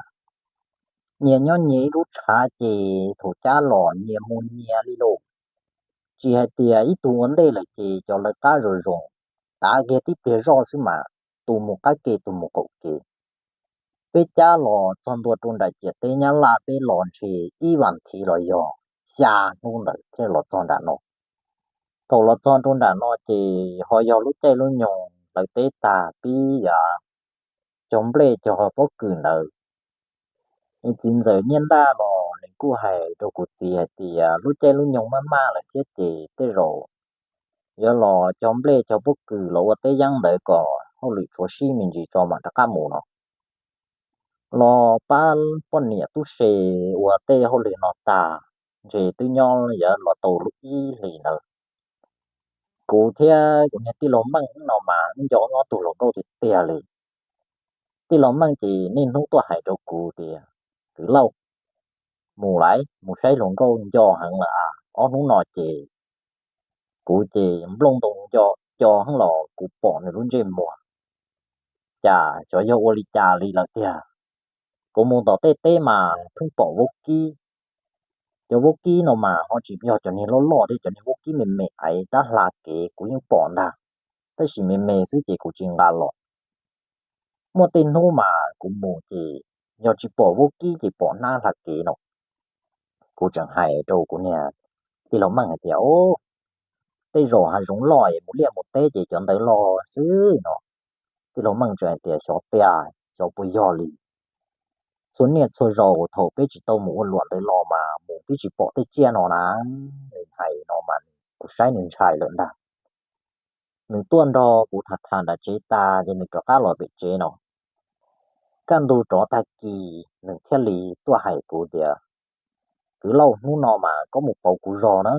Nyias nyob nyias ib lub tshav ces thaum cab los nyias mus nyias li lauj. Tsis hais tias ib tug ua ntej lawm ces cov lawv qab zoo zoo, tav kiag tib pliag zoj xwb mas tus mus qab ke tus mus qaum kev. Peb cab los txog ntua rau nram ciam teb Nyab Laj, peb los ntshe ib vas thiv los yog xya hnub ntawd thiaj los txog nram no. Thaum los txog rau nram no ces ho yog lub caij lub nyoog lawv teb tag pib yav cog nplej cog pob kws ntawd. Txiv ntxawm Nyiaj Ntaj los nws kuj hais rau kuv txiv hais tias lub caij lub nyoog maj maj lawm thiab ces tej zaum yuav los cog nplej cog pob kws los ua teb yeeb ntawd kom hauj lwm tshuav sib me ntsis tso mam rov qab mus no. Los pab poj niam tub se ua tej hauj lwm no tag, ntshe twb nyob yuav los tau lub ib hlis ntawd. Kuv thiab kuv niag tij laug Meej no mas wb nco ob tug hluas nkauj tiag tiag li. Tij laug Meej ces niaj hnub tuaj hais rau kuv tias, Kwv Lauj, mus lawm, mus saib hluas nkauj nco heev lawm a, ob hnub no ces kuv ces nplooj ntoo nco co heev los kuv pom nws lub ntsej muag, cas xyov yog ua li cas li lawm tiag. Kuv mus tom tej teb mas pheej pom vaub kib. Cov vaub kib no mas ho tsis yog cov niag loj loj thiab, cov niag vaub kib me me aiv tab hla kev kuv yeej pom ntag, tab sis me me xwb ces kuv tsis nqa los. Muaj tej hnub mas kuv mus ces yog tsis pom vaub kib ces pom hnab hla kev no. Kuv tseem hais rau kuv niag tij laug Meej hais tias, Ub, tej zaum hav zoov loj es mus liaj mus teb ces cov ntawd los xwb no. Tij laug Meej tseem hais tias, Xyov tiag, xyov puas yog li. Txhua niaj txhua zaus thaum peb tsis tau mus ua luam ntawd los mas mus twb tsis pom tej tsiaj no na. Nws hais no mas kuv saib nws ntshai lawm ntag. Nws tuaj nrog kuv tham tham nram tsev tas ces nws rov qab los pem tsev no. Kaj ntug rov tag kis nws thiaj li tuaj hais kuv tias, Kwv Lauj, hnub no mas koj mus pauv kuv zog na.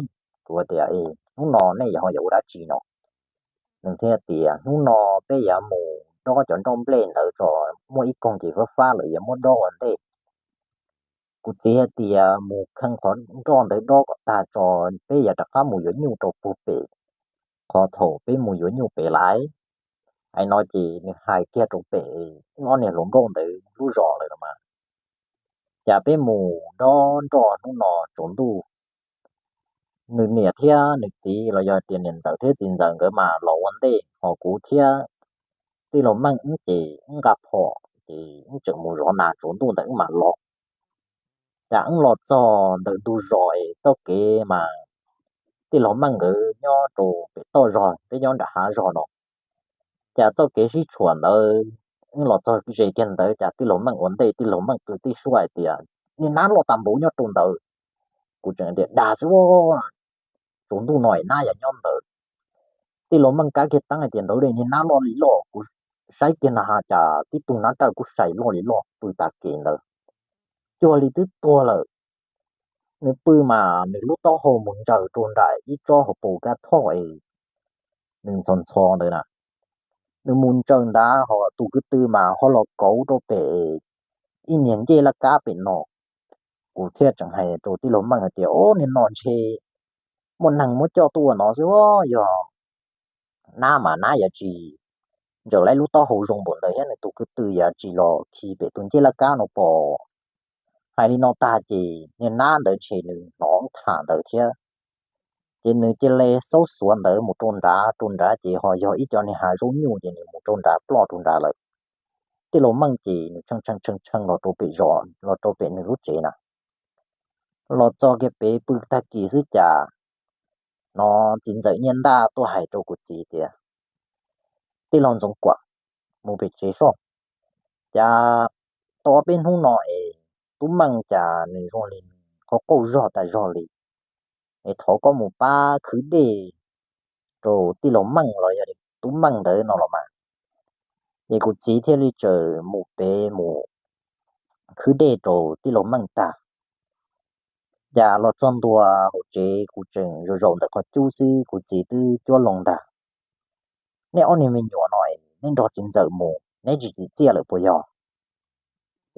Kuv tias, Hnub no nej yuav ho yuav ua dab tsi no? Nws thiaj tias, Hnub no peb yuav mus dob cov nroj nplej ntawd tso, muaj ib koog ces fab fab lawm yuav muab dob ua ntej. Kuv txiv hais tias, Mus kheej qhov nroj ntawd dob kom tag tso, peb yuav rov qab mus yuav nyuj rau puag pem qhov thaum peb mus yuav nyuj pem lawm. Hais no ces nws hais kiag rau pem wb ob niag hluas nkauj ntawd lub zos lawm no mas. Cas peb mus dob nroj hnub no tsaus ntuj, nws niam thiab nws txiv los yog tias niam ntxawm thiab txiv ntxawm nkawd mas los ua ntej, ho kuv thiab tij laug Meej wb ces wb nqa phom ces wb tseem mus zov nas tsaus ntuj ntawd wb mam los. Cas wb los txog ntawm ntug zos es txoj kev mas tij laug Meej nkawd nyob rau pem toj zog, peb nyob nram hav zog no. Cas txoj kev sib tshuam ntawd, wb los txog ze kiag ntawd cas tij laug Meej ua ntej, tij laug Meej qw tij suab hais tias, Niag nab loj tas npaum nyob rau ntawd. Kuv tseem tias, Dag xwb, tsaus ntuj no nab yog nyob ntawd. Tij laug Meej kab kiag teeb hais tias, Ntawd niag nab loj li loj, kuv saib kiag na has cas tib tug nab rawj kuj sai loj li loj pw tas kev ntawd, cuag li twb tuag lawm. Nws pw mas nws lub taub hau mus ntsaws rau nram ib tsob hauv paus kab thoj es nws ntxhov ntxhov ntawd na. Nws mus ntsaws ntawd ho tus kwv tw mas ho los kauv rau pem ib niag ncej laj kab pem no. Kuv thiaj tseem hais rau tij laug Meej hais tias, Ob, niag no ntshe muaj neeg muab coj tuaj ua no xwb, yog nab mas nab yuav tsis ntsaws lub taub hau zoo npaum ntawd thiab nws tus kwv tw yuav tsis los khi pem tus ncej laj kab no pom. Hais li no tag ces niag nab ntawd ntshe nws hnov tham ntawd thiab, ces nws cia li xaub xuav ntawd mus rau nrad, rau nrad ces ho yog ib co niag hav zaub nyuj ces nws mus rau nrad ploj rau nrad lawm. Tij laug Meej ces nws tshee tshee tshee los rau pem zos, los rau pem nws lub tsev na. Los txog kiag pem pw tag kis xwb cas no txiv ntxawm Nyiaj Ntaj tuaj hais rau kuv txiv tias, Tij laug Ntxoov Kuam, mus pem tsev soj, cas tau ob peb hnub no es tub Meej cas nws zoo li nws qhov qaug zog tas zog li, es thov koj mus pab khwv dej rau tij laug Meej los yog tub Meej ntawd no los mas. Ces kuv txiv thiaj li txawm mus pem mus khwv dej rau tij laug Meej tag. Cas los txog ntua hauv tsev kuv tseem zaum zaum ntawm qhov cub xwb kuv txiv twb cuab loo ntag. Nej ob niag me nyuam no es nej nrog txiv ntxawm mus neb tsis tsim txiaj lawm puas yog?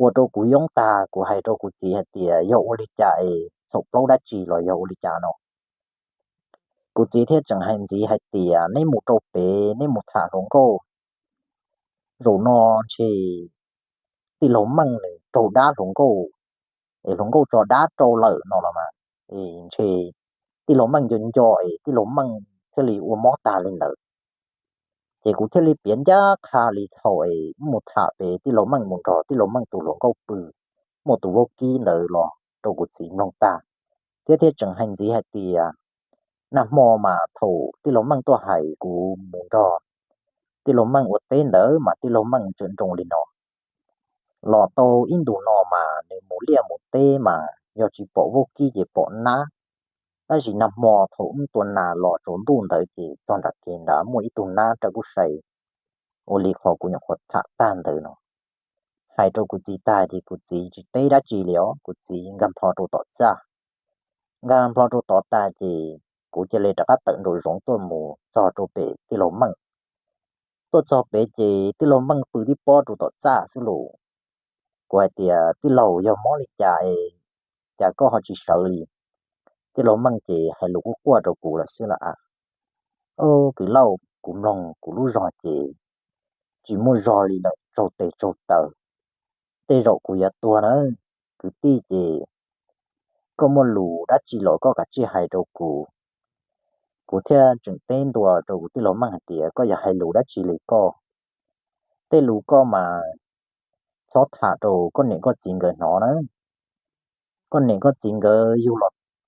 Ua rau kuv yoob tag kuv hais rau kuv txiv hais tias yog ua li cas es txhaum plaub dab tsi los yog ua li cas no. Kuv txiv thiaj tseem hais ntxiv hais tias neb mus rau pem neb mus tham hluas nkauj, zaum no ntshe tij laug Meej nws raug dab hluas nkauj, es hluas nkauj tso dab rau lawm no los mas, es ntshe tij laug Meej nco nco es tij laug Meej thiaj li ua mob tag li ntawd. Ces kuv thiaj li piav ncaj qha li thaum es wb mus tham pem tij laug Meej mus nrog tij laug Meej tus hluas nkauj pw, muaj tus vaub kib ntawd los rau kuv txiv mloog tag, thiab thiaj tseem hais ntxiv hais tias nag hmo mas thaum tij laug Meej tuaj hais kuv mus nrog tij laug Meej ua teb ntawd mas tij laug Meej tseem nroo li no. Los tau ib ntus no mas nws mus liaj mus teb mas yog tsis pom vaub kib ces pom nab. Tab sis nag hmo thaum wb tua nas los tsaus ntuj ntawd ces txog nram kev nrad muaj ib tug nab rawj kuj sai, ua li qhov kuv nyuam qhuav tham tag ntawd no. Hais rau kuv txiv tag ces kuv txiv tsis teb dab tsi li os, kuv txiv nkag nplho rau tom txaj. Nkag nplho rau tod tag ces kuv cia li rov qab tawm nraum zoov tuaj mus txog rau pem tij laug Meej. Tuaj txog pem ces tij laug Meej pw tib pob rau tom txaj xwb lauj. Kuv hais tias, Tij laug, yog mob li cas es cas koj ho tsis sawv li? Tij laug Meej ces hais lus quaj quaj rau kuv lawm xwb lawm a. Kwv Lauj, kuv mloog kuv lub zog ces tsis muaj zog li lawm, tsaug tes tsaug taw. Tej zaum kuv yuav tuag na. Kwv tij, ces koj muaj lus dab tsi los koj kav tsij hais rau kuv. Kuv thiaj tseem teb ntua rau kuv tij laug Meej hais tias, Koj yuav hais lus dab tsi li koj? Tej lus koj mas txhob tham rau koj niam koj txiv nkawd hnov na. Koj niam koj txiv nkawd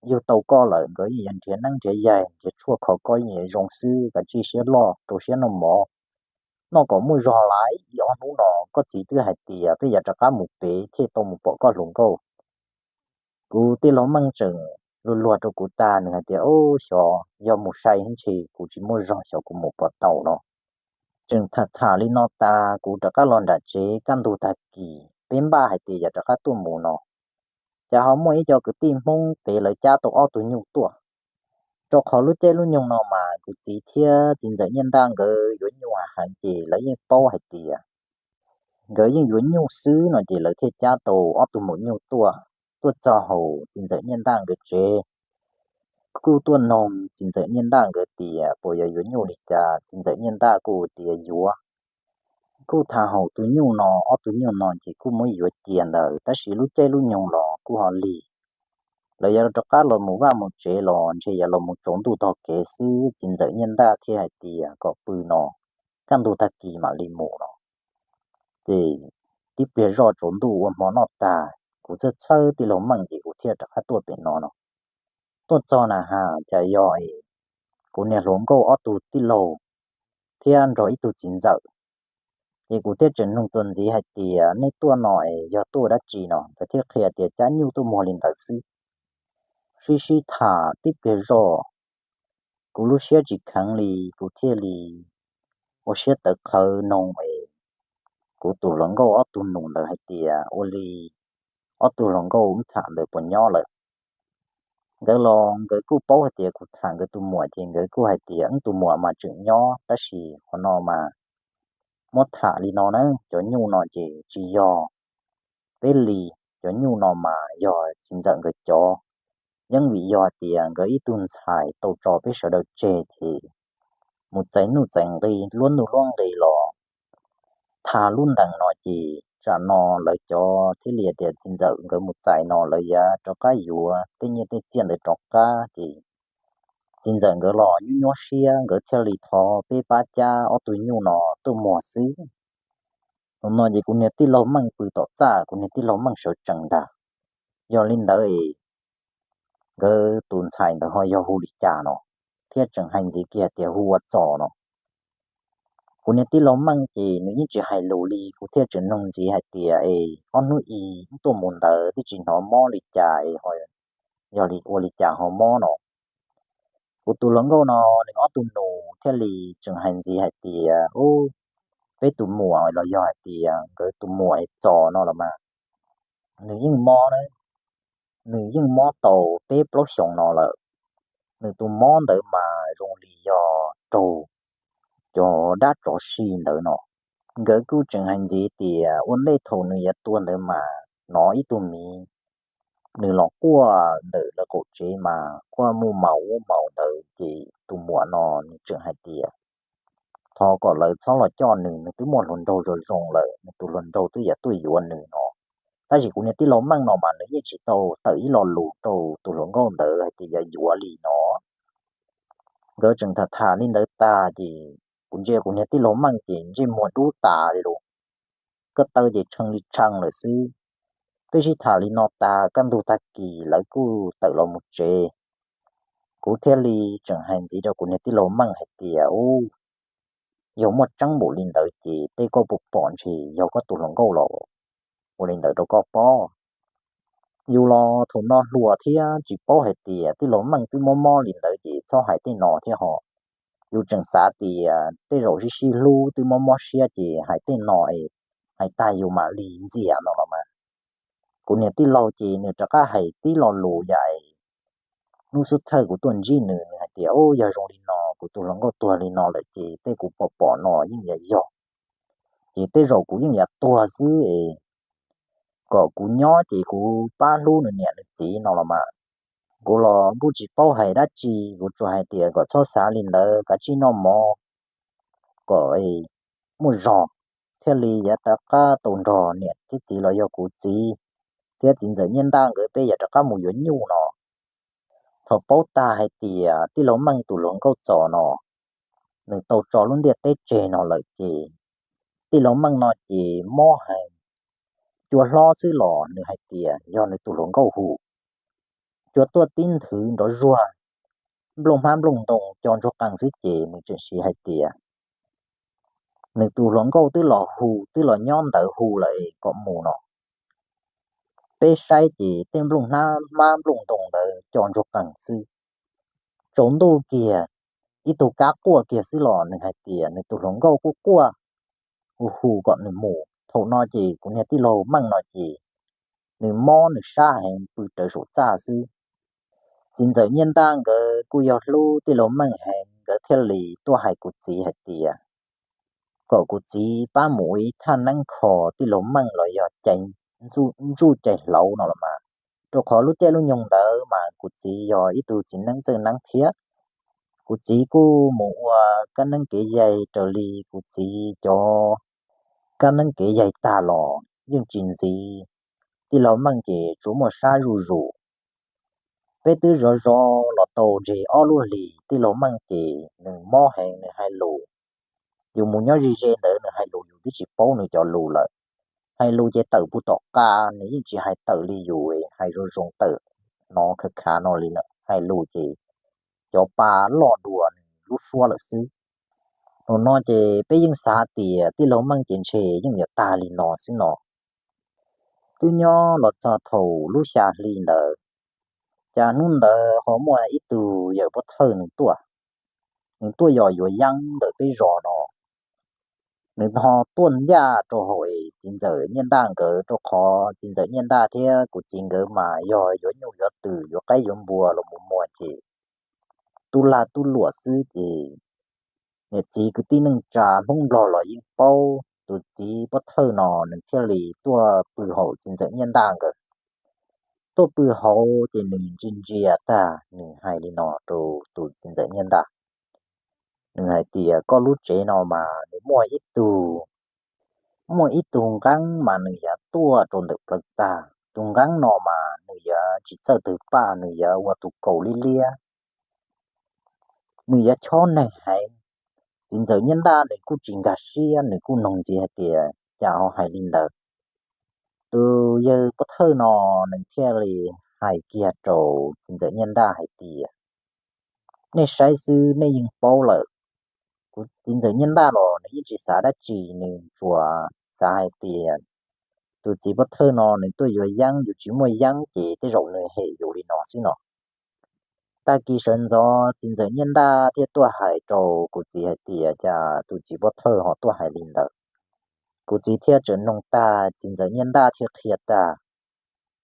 yug tau koj lawm, nkawd yeej yuav nrhiav neeb nrhiav yaig, nrhiav tshuaj kho koj yeej yuav zoo xwb, kav tsij siab loj rau siab noj mov, noj kom muaj zog lawm. Ib ob hnub no koj txiv twb hais tias peb yuav rov qab mus pem thiaj tau mus pom koj hluas nkauj. Kuv tij laug Meej tseem luag luag rau kuv tag, nws hais tias, Ub, xyov yog mus sai ntshe kuv tsis muaj zog, xyov kuv mus puas tau no. Tseem tham tham li no tas, kuv rov qab los nram tsev, kaj ntug tag kis peb npaj hais tias yuav rov qab tuaj mus no, cas ho muaj ib co kwv tij Hmoob pem lawv cab tau ob tug nyuj tuaj. Rau qhov lub caij lub nyoog no mas kuv txiv thiab txiv ntxawm Nyiaj Ntaj nkawd yuav nyuj heev ces lawv yeej paub hais tias nkawd yeej yuav nyuj xwb no ces lawv thiaj cab tau ob tug maum nyuj tuaj. Tuaj txog hauv txiv ntxawm Nyiaj Ntaj nkawd tsev, kuj tuaj noog txiv ntxawm Nyiaj Ntaj nkawd tias puas yuav yuav nyuj li cas. Txiv ntxawm Nyiaj Ntaj kuj tias yuav. Kuj tham hauv tus nyuj no, ob tug nyuj no ces kuj muab yuav cia ntawd, tab sis lub caij lub nyoog los kuj ho lig. Lawv yuav rov qab los mus vaj mus tsev los ntshe yuav los mus tsaus ntuj tog kev xwb. Txiv ntxawm Nyiaj Ntaj thiaj hais tias kom pw no, kaj ntug tag kis mam li mus no. Ces tib pliag zoj tsaus ntuj ua hmo noj tag, kuv txhawj txhawj tij laug Meej ces kuv thiaj rov qab tuaj pem no no. Tuaj txog na has cas yog kuv niag hluas nkauj ob tug tij laug thiab nrog ib tug txiv ntxawm. Ces kuv thiaj tseem nug txuas ntxiv hais tias, Nej tuaj no es yog tuaj ua dab tsi no? Nkawd thiaj qhia tias cab nyuj tuaj muag li ntawd xwb. Sib sib tham tib pliag zoj, kuv lub siab tsis kheev li, kuv thiaj li ua siab tawv qhawv noog es kuv tus hluas nkauj ob tug nus ntawd hais tias, Ua li ob tug hluas nkauj wb tham ntawd puas nyob lawm? Nkawd los nkawd kuj paub hais tias kuv tham nkawd tus muam ces nkawd kuj hais tias, Wb tus muam mas tseem nyob, tab sis qhov no mas muab tham li no na, cov nyuj no ces tsis yog peb li, cov nyuj no mas yog txiv ntxawm nkawd cov. Yeej vim yog tias nkawd ib tug ntxhais tau tso peb sawv daws tseg ces mus txais nuj txais nqi, luab nuj luab nqi los tha lub ntees no ces tsam no lawv cov thiaj li tias txiv ntxawm nkawd mus txais no lawv yuav rov qab yuav tej nyiaj tej txiaj ntawd rov qab ces txiv ntxawm nkawd los nyuaj nyuaj siab, nkawd thiaj li thov peb pab cab ob tug nyuj no tuaj muag xwb. Thaum no ces kuv niag tij laug Meej pw tom txaj, kuv niag tij laug Meej sawv tsees ntag. Yog li ntawd es nkawd tus ntxhais ntawd ho yog hu li cas no? Thiaj tseem hais ntxiv kiag tias hu ua Txos no. Kuv niag tij laug Meej ces nws yeej tsis hais lus li, kuv thiaj tseem nug ntxiv hais tias, Es ob hnub i tuaj mus ntawd twb tsis hnov mob li cas es yog li ua li cas ho mob no? Kuv tus hluas nkauj no nws ob tug nus thiaj li tseem hais ntxiv hais tias, Ub, peb tus muam los yog hais tias nkawd tus muam es Txos no los mas nws yeej mob na, nws yeej mob tau peb plaub xyoos no lawm. Nws tus mob ntawd mas zoo li yog raug cov dab tsov si ntawd no. Nkawd kuj tseem hais ntxiv tias ua ntej thaum nws yuav tuag ntawd mas hnov ib tug miv nws los quaj ntawm lawv qaum tsev mas quaj muaj maus ub maus ntawd ces tus muam no nws tseem hais tias thov kom lawv txhob los coj nws, nws twb muaj hluas nraug zoo zoo lawm, nws tus hluas nraug twb yuav tuaj yuav nws no. Tab sis kuv niag tij laug Meej no mas nws yeej tsis tau tawm ib lo lus rau tus hluas nkauj ntawd hais tias yog yuav li no. Nkawd tseem tham tham li ntawd tag ces kuv ntsia kuv niag tij laug Meej ces ntsej muag dub tas li lawm, ko taw ces tshee li tshee lawm xwb. Twb sib tham li no tas kaj ntug tag kis lawv kuj tawm los mus tsev. Kuv thiaj li tseem hais ntxiv rau kuv niag tij laug Meej hais tias, Ub, yog muaj tseeb npaum li ntawd ces tej koj puas pom ntshe yog koj tus hluas nkauj los ua li ntawd rau koj pob? Yus los thaum no hluas thiab tsis paub hais tias tij laug Meej twb mob mob li ntawd ces txhob hais tej no thiab ho. Yus tseem xav tias tej zaum sib sib hlub twb mob mob siab ces hais tej no es hais tag yus mam li ntxias no los mas. Kuv niag tij laug ces nws rov qab hais tib lo lus yam hnub xub thawj kuv tuaj ntsib nws, nws hais tias, Ub, yog zoo li no, kuv tus hluas nkauj tuag li no lawm ces tej kuv pom pom no yeej yog yog, ces tej zaum kuv yeej yuav tuag xwb es kom kuv nyob ces kuv pab hlub nws niam nws txiv no los mas. Kuv los kuj tsis paub hais dab tsi, kuv tsuas hais tias kom txhob xav li ntawd, kav tsij noj mov kom muaj zog thiaj li yuav rov qab tau nrog niam thiab txiv los yog kuv txiv thiab txiv ntxawm Nyiaj Ntaj nkawd peb yuav rov qab mus yuav nyuj no. Thaum paub tag hais tias tij laug Meej tus hluas nkauj Txos no nws tau tso lub ntiaj teb tseg no lawm ces tij laug Meej no ces mob heev. Cua hlob xwb los nws hais tias yog nws tus hluas nkauj hu. Cua tuaj tib nthwv nrov zuag, nplooj hmab nplooj ntoo co ntsuag qees xwb ces nws tseem siv hais tias nws tus hluas nkauj twb los hu, twb los nyob ntawd hu lawm es kom mus no. Peb saib ces tej nplooj hnab hmab nplooj ntoo ntawd co ntsuag qees xwb. Tsaus ntuj kiag, ib tug kab quaj kiag xwb los nws hais tias nws tus hluas nkauj quaj quaj, hu hu kom nws mus. Thaum no ces kuv niag tij laug Meej no ces nws mob nws sab heev pw rawv saum txaj xwb. Txiv ntxawm Nyiaj Ntaj nkawd kuj yog hlub tij laug Meej heev, nkawd thiaj li tuaj hais kuv txiv hais tias kom kuv txiv pab mus ua ib thaj neeb kho tij laug Meej los yog cais ntsuj cais hlauv no los mas. Rau qhov lub caij lub nyoog ntawd mas kuv txiv yog ib tug txiv neeb txawj neeb thiab. Kuv txiv kuj mus ua kab neeb kev yaig raws li kuv txiv cov kab neeb kev yaig tag los yeej tsis ntxiv. Tij laug Meej ces tsuas muaj sab zuj zus. Peb twb zov zov los tau ntshe ob lub hlis, tij laug Meej ces nws mob heev, nws hais lus, yus mus nyob ze ze ntawd nws hais lus yus twb tsis paub nws cov lus lawm. Hais lus ces tawm puag tom qab, nws yeej tsis hais tawm li yus, hais zoo zoo tawm no khav khav no li lawm. Hais lus ces cov pa loj dua nws lub suab lawm xwb. Thaum no ces peb yeej xav tias tij laug Meej ces ntshe yeej yuav tag li no xwb no. Twb nyob los txog thaum lub xya hli ntawd, cas hnub ntawd ho muaj ib tug yawm pov thawj nws tuaj. Nws tuaj yos yuav yeeb ntawm peb zos no. Nws ho tuaj ncaj rau hauv txiv ntxawm Nyiaj Ntaj nkawd, rau qhov txiv ntxawm Nyiaj Ntaj thiab kuv txiv nkawd mas yog yuav nyuj yuav twm yuav qaib yuav npua los mus muag ces tub lag tub luam xwb ces niam txiv kwv tij neej tsa Hmoob Nplog los yeej paub. Tus txiv pov thawj no nws thiaj li tuaj pw hauv txiv ntxawm Nyiaj Ntaj nkawd. Tuaj pw hauv ces nws ntsia ntsia tag nws hais li no rau tus txiv ntxawm Nyiaj Ntaj. Nws hais tias koj lub tsev no mas nws muaj ib tug, muaj ib tug nqeeb mas nws yuav tuaj rau ntawm plaws tag. Tus nqeeb no mas nws yuav tsis txawj twg paj, nws yuav ua tus kaus liab liab, nws yuav chob neeg heev. Txiv ntxawm Nyiaj Ntaj nws kuj tsis nkag siab, nws kuj noog ntxiv hais tias cas ho hais li ntawd. Tus yawg pov thawj no nws thiaj li hais kiag rau txiv ntxawm Nyiaj Ntaj hais tias nej saib xwb nej yeej paub lawm. Kuv txiv ntxawm Nyiaj Ntaj los nws yeej tsis xav dab tsi, nws tsuas xav hais tias tus txiv pov thawj no nws tuaj yuav yeeb, yus tsis muaj yeeb ces tej zaum nws hem yus li no xwb no. Tag kis sawv ntxov txiv ntxawm Nyiaj Ntaj thiaj tuaj hais rau kuv txiv hais tias cas tus txiv pov thawj ho tuaj hais li ntawd. Kuv txiv thiaj tseem noog tag, txiv ntxawm Nyiaj Ntaj thiaj qhia tag.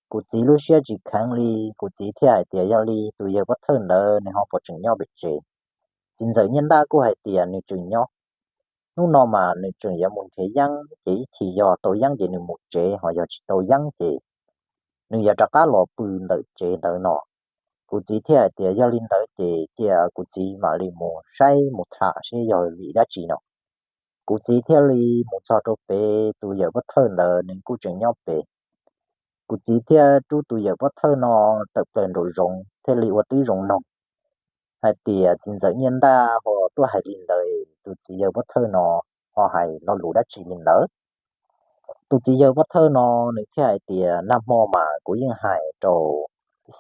Kuv txiv lub siab tsis kheev li, kuv txiv thiaj hais tias yog li tus yawg pov thawj ntawd nws ho puas tseem nyob pem tsev. Txiv ntxawm Nyiaj Ntaj kuj hais tias nws tseem nyob. Hnub no mas nws tseem yuav mus nrhiav yeeb ces ib chim yog tau yeeb ces nws mus tsev, ho yog tsis tau yeeb ces nws yuav rov qab los pw ntawm tsev ntawd no. Kuv txiv thiaj hais tias yog li ntawd ces cia kuv txiv mam li mus saib mus tham seb yog vim dab tsi no. Kuv txiv thiaj li mus txog rau pem tus yawm pov thawj ntawd nws kuj tseem nyob pem. Kuv txiv thiaj rub tus yawm pov thawj no tawm plaws nraum zoov thiaj li ua tib zoo noog hais tias txiv ntxawm Nyiaj Ntaj ho tuaj hais li ntawd, tus txiv yawg pov thawj no ho hais lo lus dab tsi li ntawd. Tus txiv yawg pov thawj no nws thiaj hais tias nag hmo mas kuv yeej hais rau,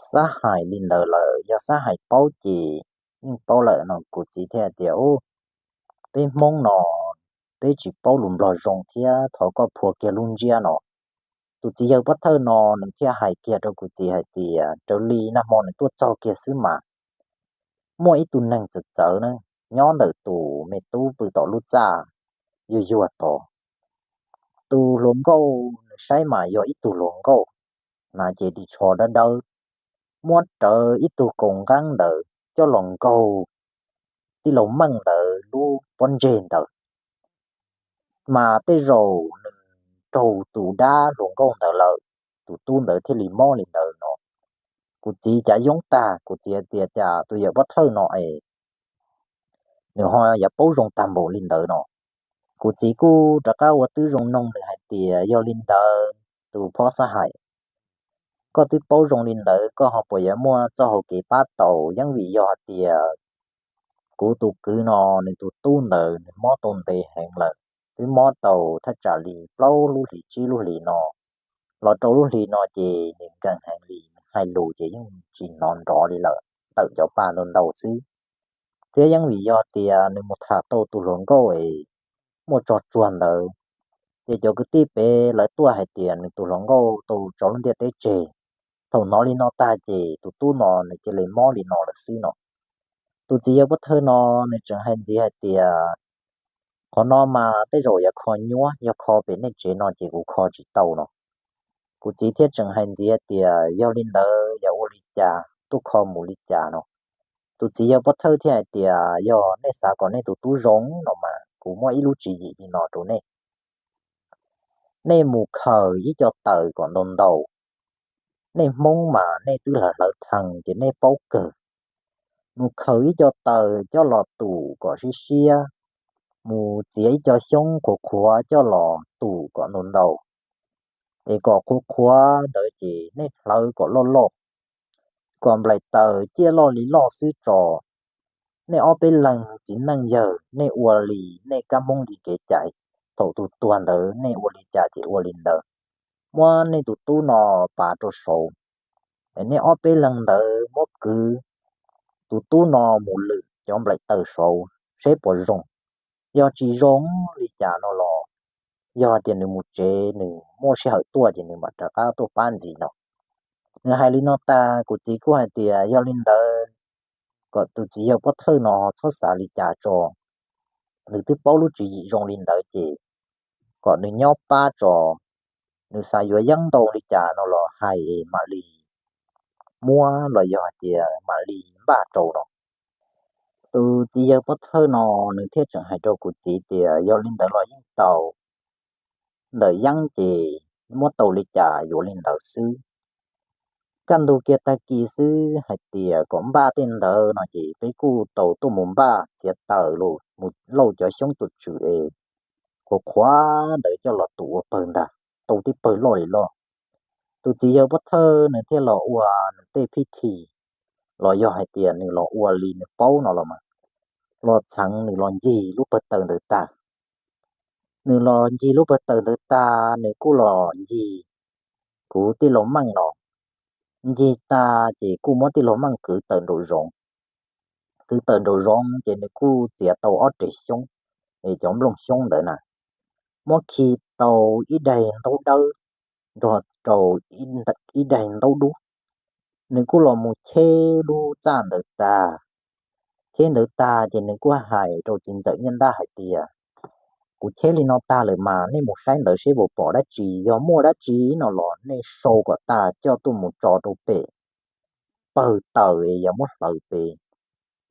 xab hais li ntawd lawm, yog xab hais paub ces yeej paub lawm no. Kuv txiv thiaj hais tias u, peb Hmoob no peb tsis paub lus Nplog zoo thiab, thov koj phua kiag lub ntsiab no. Tus txiv yawg pov thawj no nws thiaj hais kiag rau kuv txiv hais tias raws li nag hmo nws tuaj txog kiag xwb mas muaj ib tug neeg txawv txawv na, nyob ntawm tus me tub pw tom lub txaj yuag yuag tod. Tus hluas nkauj nws saib mas yog ib tug hluas nkauj na, ces ris tsho dawb dawb, muab rawv ib tug kaus nqeeb ntawd coj los nkaug tij laug Meej ntawd lub pob ntseg ntawd. Mas tej zaum nws raug tus dab hluas nkauj ntawd lawm, tus tub ntawd thiaj li mob li ntawd no. Kuv txiv cav yoob tag, kuv txiv hais tias cas tus yawm pov thawj no es nws ho yuav paub zoo tag npaum li ntawd no. Kuv txiv kuj rov qab ua tib zoo noog nws hais tias yog li ntawd tus phob xab hais, koj twb paub zoo li ntawd koj ho puas yuav muaj txoj hau kev pab tau? Yeej vim yog hais tias kuv tus kwv no nws tus tub ntawd nws mob tau ntev heev lawm, twb mob tau thaj tsam li plaub lub hlis tsib lub hlis no, los rau lub hlis no ces nws nkees heev li, nws hais lus ces yeej tsis hnov nrov li lawm, tawm cov pa ntau ntau xwb. Thiab yeej vim yog tias nws mus tham tau tus hluas nkauj es muaj tsog tsuag ntawd, Ces cov kwv tij pem lawv tuaj hais tias nws tus hluas nkauj tau tso lub ntiaj teb tseg. Thaum hnov li no tag ces tus tub no nws cia li mob li no lawm xwb no. Tus txiv yawg pov thawj no nws tseem hais ntxiv hais tias, qhov no mas tej zaum yuav kho nyuab, yog kho pem nej tsev no ces kuv kho tsis tau no. Kuv txiv thiaj tseem hais ntxiv hais tias, yog li ntawd yog ua li cas, tuaj kho mus li cas no. Tus txiv yawg pov thawj thiaj hais tias, yog nej xav kom nej tus tub zoo no mas kuv muab ib lub tswv yim li no rau nej. Nej mus khaws ib co taws kom ntau ntau. Nej Hmoob mas nej twb hlawv hlawv thees ces nej paub kawg. Mus khaws ib co taws coj los tum kom siab siab, mus txiav ib co xyoob qhuav qhuav coj los tum kom ntau ntau. Es kom qhuav qhuav ntawd ces nej hlawv kom loj loj, kom nplaim taws ciaj loj li loj xwb tso. Nej ob peb leeg txiv neej yawg nej ua li nej kab Hmoob li kev cai, thaum tus tuag ntawd nej ua li cas ces ua li ntawd. Muab nej tus tub no pav rau saud, es nej ob peb leeg ntawd muab kwv tus tub no mus lwm cov nplaim taws saud seb puas zoo. Yog tsis zoo li cas no los, yog tias nws mus tsev nws muaj sij hawm tuaj ces nws mam rov qab tuaj pab ntxiv no. Nws hais li no tag kuv txiv kuj hais tias, yog li ntawd kom tus txiv yawg pov thawj no txhob xav li cas tso, nws twb paub lub tswv yim zoo li ntawd ces kom nws nyob pab tso. Nws xav yuav yeeb ntau li cas no los hais mam li muab los yog hais tias mam li npaj rau no. Tus txiv yawg pov thawj no nws thiaj tseem hais rau kuv txiv tias, yog li ntawd los yeej tau, ntawm yeeb ces muab tau li cas yuav li ntawd xwb. Kaj ntug kiag tag kis xwb hais tias kom npaj tej ntawd no ces peb kuj tau tuaj mus npaj txiav taws los mus lauj cov xyoob tus tswm es qhuav qhuav ntawd coj los tum ua pawg ntag, tau tib pawg loj li loj. Tus txiv yawg pov thawj nws thiaj los ua nws tej phij thi, los yog hais tias nws los ua li nws paub no los mas, los txheev nws los ncig lub pawg taws ntawd tag. Nws los ncig lub pawg taws ntawd tag nws kuj los ncig kuv tij laug Meej no. Ncig tag ces kuj muab tij laug Meej kwv tawm nraum zoov. Kwv tawm nraum zoov ces nws kuj txiav tau ob rev xyoob, es cov nplooj xyoob ntawd na, muab khi tau ib daig ntaub dawb nrog rau ib daig ntaub dub. Nws kuj los mus cheb lub txaj ntawd tag. Cheb ntawd tag ces nws kuj hais rau txiv ntxawm Nyiaj Ntaj hais tias, kuv cheb li no tag lawm mas nej mus saib ntawd seb puas pom dab tsi, yog muaj dab tsi no los nej sau kom tag coj tuaj mus tso rau pem pawg taws es yog muab hlawv pem.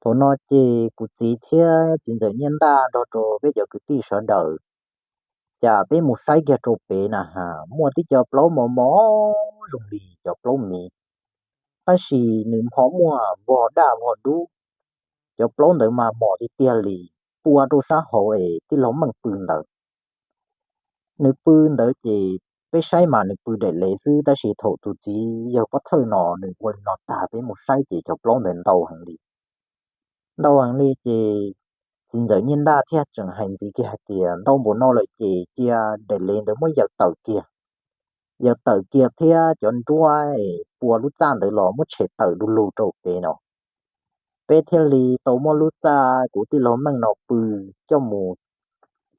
Thaum no ces kuv txiv thiab txiv ntxawm Nyiaj Ntaj nrog rau peb cov kwv tij sawv daws, cas peb mus saib kiag rau pem na has muaj tib co plaub mos mos zoo li cov plaub miv, tab sis nws ho muaj vog daj vog dub. Cov plaub ntawd mas mos tiag tiag li, pua rau sab hauv es tij laug Meej pw ntawd. Nws pw ntawd ces peb saib mas nws pw daim lev xwb, tab sis thaum tus txiv yawg pov thawj no nws ua li no tag peb mus saib ces cov plaub ntawd ntau heev li. Ntau heev li ces txiv ntxawm Nyiaj Ntaj thiaj tseem hais ntxiv kiag hais tias, ntau npaum no lawm ces cia daim lev ntawd muab yaws tawm kiag. Yaws tawm kiag thiab cov nruab pua lub txaj ntawd los muab tshem tawm du lug rau pem no. Peb thiaj li tau muab lub txaj kuv tij laug Meej no pw coj mus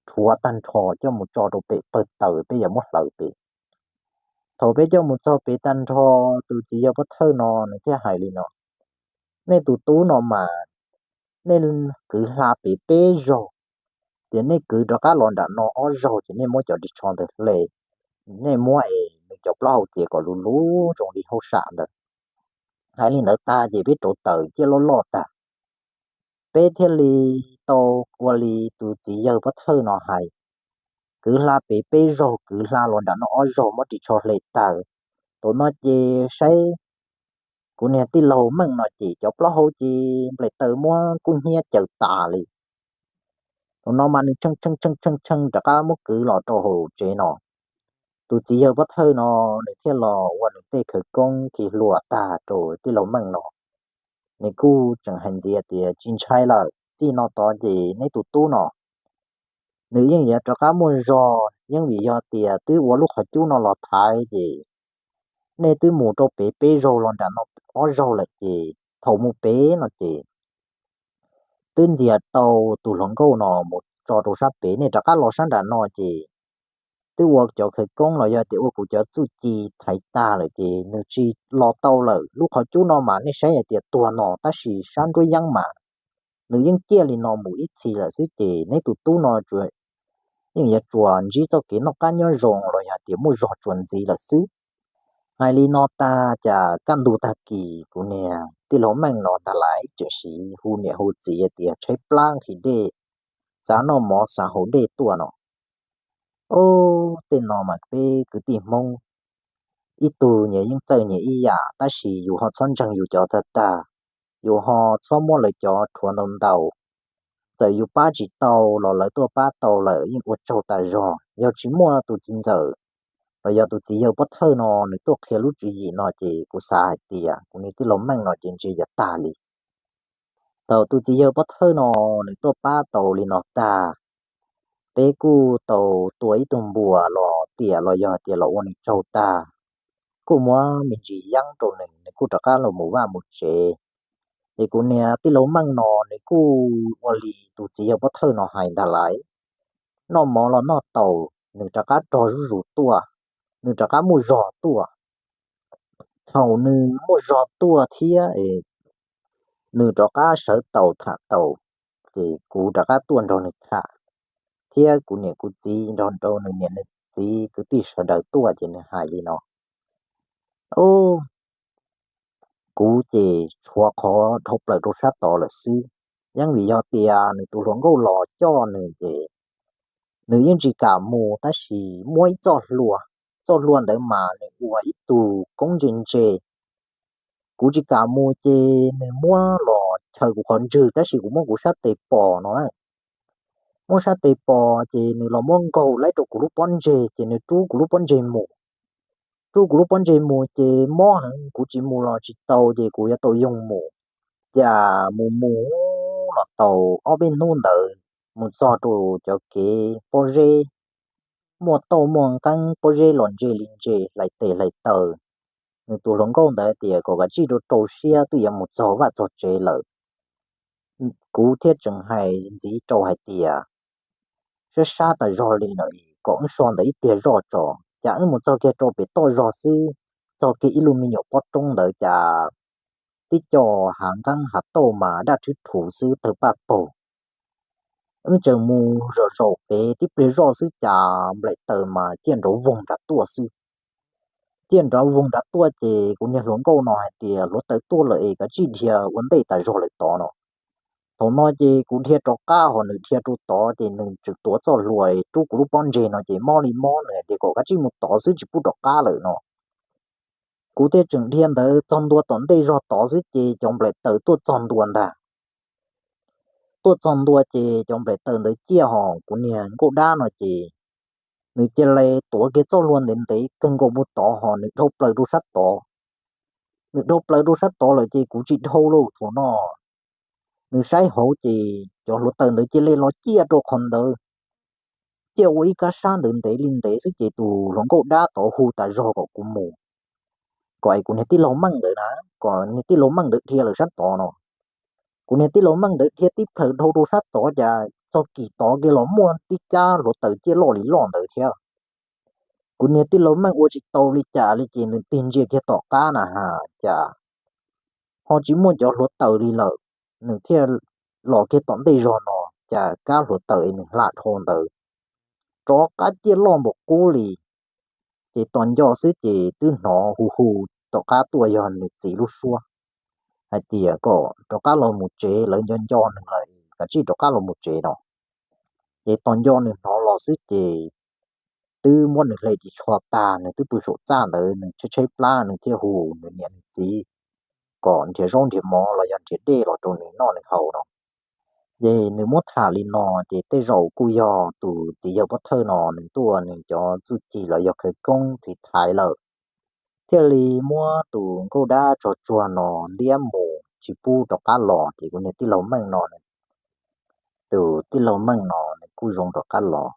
rhuav tag nrho coj mus tso rau pem pawg taws peb yuav muab hlawv pem. Thaum peb coj mus txog pem tag nrho, tus txiv yawg pov thawj no nws thiaj hais li no, nej tus tub no mas nej kwv hla pem peb zaug, ces nej kwv rov qab los nram no ob zaug ces nej muab cov ris tsho ntawd hle, nej muab es nws cov plaub hau txiav kom luv luv zoo li hauj sam ntawd. Hais li ntawd tag ces peb rauv taws ciaj loj loj tag, peb thiaj li tau ua li tus txiv yawg pov thawj no hais, kwv hla pem peb zaug, kwv hla los nram no ob zaug muab ris tsho hle tag. Thaum no ces saib kuv niag tij laug Meej no ces cov plaub hau ces nplaim taws muab kub hnyiab caws tas li. Thaum no mas nws tshee tshee tshee tshee rov qab muab kwv los rau hauv tsev no. Tus txiv yawg pov thawj no nws thiaj los ua nws tej khawv koob khi hlua tag rau tij laug Meej no. Nws kuj tseem hais ntxiv tias tsis ntshai lawm, txij no tod ces neb tus tub no nws yeej yuav rov qab muaj zog, yeej vim yog tias twb ua lub qhov cub no los thaiv ces nej twb mus rau pem peb zaug los nram no ob zaug lawm ces thaum mus pem no ces twb ntxias tau tus hluas nkauj no mus tso rau sab pem, nej rov qab los sab nram no ces twb ua cov khawv koob los yog tias ua kuv cov txuj ci thaiv tag lawm ces nws tsis los tau lawm. Lub qhov cub no mas nej saib hais tias tuag no tab sis sab nruab yeeb mas nws yeej ciaj li no mus ib txhis lawm xwb ces neb tus tub no yeej yuav tsuas ntsib txoj kev noj qab nyob zoo los yog tias muaj zog tsuas ntxiv lawm xwb. Hais li no tag cas kaj ntug tag kis kuv niag tij laug Meej no ntag lais tseem hu niam hu txiv tias tshaib plab nqhis dej, xav noj mov xav haus dej tuaj no. Ob, tej no mas peb kwv tij Hmoob ib tug nyias yeej txawj nyias ib yam tab sis yus ho txhob ntseeg yus cov tag tag, yus ho txhob muab lawv cov rhuav ntau ntau. Txawm yus pab tsis tau los lawv tuaj pab tau lawm yeej ua tsaug tas zog. Yog tsis muaj tus txiv ntxawm los yog tus txiv yawg pov thawj no nws tuaj qhia lub tswv yim no ces kuv xav hais tias kuv niag tij laug Meej no ces ntshe yuav tag li. Thaum tus txiv yawg pov thawj no nws tuaj pab tau li no tag, peb kuj tau tua ib tug npua los tiam los yog tias los ua nws tsaug tag, kuj muab me ntsis yeeb rau nws, nws kuj rov qab los mus vaj mus tsev. Ces kuv niag tij laug Meej no nws kuj ua li tus txiv yawg pov thawj no hais ntag lais, noj mov los noj tau, nws rov qab rog zuj zus tuaj, nws rov qab muaj zog tuaj. Thaum nws muaj zog tuaj thiab nws rov qab sawv tau tham tau, ces kuv rov qab tuaj nrog nws tham, thiab kuv niam kuv txiv nrog rau nws niam nws txiv kwv tij sawv daws tuaj ces nws hais li no, Ub, kuv ces tshuav qhov dhau plaws rau sab tod lawm xwb. Yeej vim yog tias nws tus hluas nkauj los coj nws ces nws yeej tsis kam mus tab sis muab ib txoj hlua, txoj hlua ntawd mas nws ua ib tug koob ntse ntse. Kuv tsis kam mus ces nws muab los chaws kuv qhov ntswg tab sis kuv muab kuv sab tes pos no na. Muab sab tes pos ces nws los muab nkaug laib rau kuv lub pob ntseg ces nws rub kuv lub pob ntseg mus. Rub kuv lub pob ntseg mus ces mob heev, kuv tsis mus los tsis tau ces kuv yuav tau yoo mus. Cas mus mus los tau ob peb hnub ntawd mus txog rau cov kev pob zeb, muaj tauj muaj nqeeb pob zeb los ntse li ntse hlais tes hlais taw. Nws tus hluas nkauj ntawd tias kom kav tsij rau rau siab twb yuav mus txog vaj txog tsev lawm. Kuv thiaj tseem hais ntxiv rau hais tias, Sab sab tas zog li lawm, kom wb so ntawm ib pliag zoj tso. Cas wb mus txog kiag rau pem toj zog xwb, txog kiag ib lub me nyuam pob roob ntawd cas tib co hav nqeeb hav tauj mas daj rhwb rhuv xwb tawg paj paug. Wb tseem mus zaum zaum pem tib pliag zoj xwb cas nplaim taws mas ciaj nrov voog nrad tuaj xwb. Ciaj nrov voog nrad tuaj ces kuv niag hluas nkauj no hais tias, Hluav taws tuaj lawm es kav tsij dhia ua ntej tas zog lawm tod no. Thaum no ces kuv dhia rov qab ho nws dhia rau tod ces nws tseem tuav txoj hlua rub kuv lub pob ntseg no ces mob li mob, nws hais tias kom kav tsij mus tod xwb tsis pub rov qab lawm no. Kuv thiaj tseem dhia ntawd txog ntua tom ntej zog tod xwb ces cov nplaim taws tuaj txog ntua ntag. Tuaj txog ntua ces cov nplaim taws ntawd ciaj ho kuv niag nkauj dab no ces nws cia li tuav kiag txoj hlua ntev ntev kawg nkaus mus tod ho nws dhau plaws rau sab tod. Nws dhau plaws rau sab tod lawm ces kuv tsis dhau lauj thaum no. Nws saib hauv ces cov hluav taws ntawd cia li los ciaj rau qhov ntawd, ciaj ua ib kab sab ntawd ntev li ntev xwb ces tus hluas nkauj dab tod hu tas zog kom kuv mus, kom es kuv niag tij laug Meej ntawd na, kom niag tij laug Meej ntawd dhia lawm sab tod no. Kuv niag tij laug Meej ntawd dhia tib plhaws dhau rau sab tod cas txog kis tod kiag los muaj tib kab hluav taws ciaj loj li loj ntawd thiab. Kuv niag tij laug Meej ua tsis tau li cas li ces nws tig ntsia kiag tom qab na ha, cas ho tsis muaj cov hluav taws li lawm. Nws thiaj los kiag tom ntej zog no, cas kab hluav taws es nws hla dhau ntawd rov qab ciaj loj npaum qub li. Ces tos nco xwb ces twb hnov hu hu tom qab tuaj yog nws txiv lub suab hais tias kom rov qab los mus tsev, lawv nco nco nws lawm, kav tsij rov qab los mus tsev no. Ces tos nco nws hnov los xwb ces twb muab nws hle ris tsho tag, nws twb pw saum txaj ntawd, nws tshaib tshaib plab, nws thiaj hu nws niam nws txiv kom nrhiav zaub nrhiav mov los yog nrhiav dej los rau nws noj nws haus no. Ces nws muab tham li no ces tej zaum kuj yog tus txiv yawg pov thawj no nws tuaj nws cov txuj ci los yog khawv koob thaiv thaiv lawm, thiaj li muab tus nkauj dab tsog tsuag no ntiab mus tsis pub rov qab los. Ces kuv niag tij laug Meej no, tus tij laug Meej no nws kuj zoo rov qab los.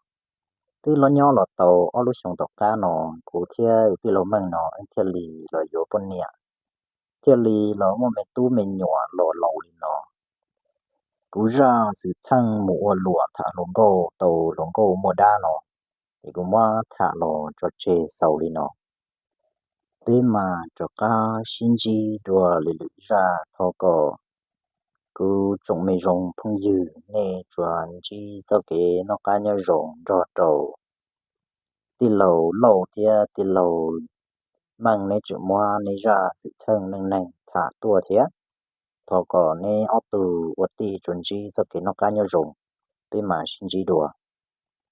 Twb los nyob los tau ob lub xyoo tom qab no, kuv thiab tij laug Meej no thiaj li los yuav poj niam, thiaj li los muaj me tub me nyuam los laus li no. Kuv zaj xwm txheej mus ua luam tham hluas nkauj tau hluas nkauj muaj dab no ces kuv muab tham los tso tseg xaus li no. Peb mas rov qab sib ntsib dua lwm lwm zaj, thov kom kuv tsoom me zoo phooj ywg nej tsuas ntsib txoj kev noj qab nyob zoo nrog rau tij laug Lauj thiab tij laug Meej, neb tseem muab neb zaj xwm txheej neej neeg tham tuaj thiab. Thov kom neb ob tug ua tij tsuas ntsib txoj kev noj qab nyob zoo, peb mam sib ntsib dua.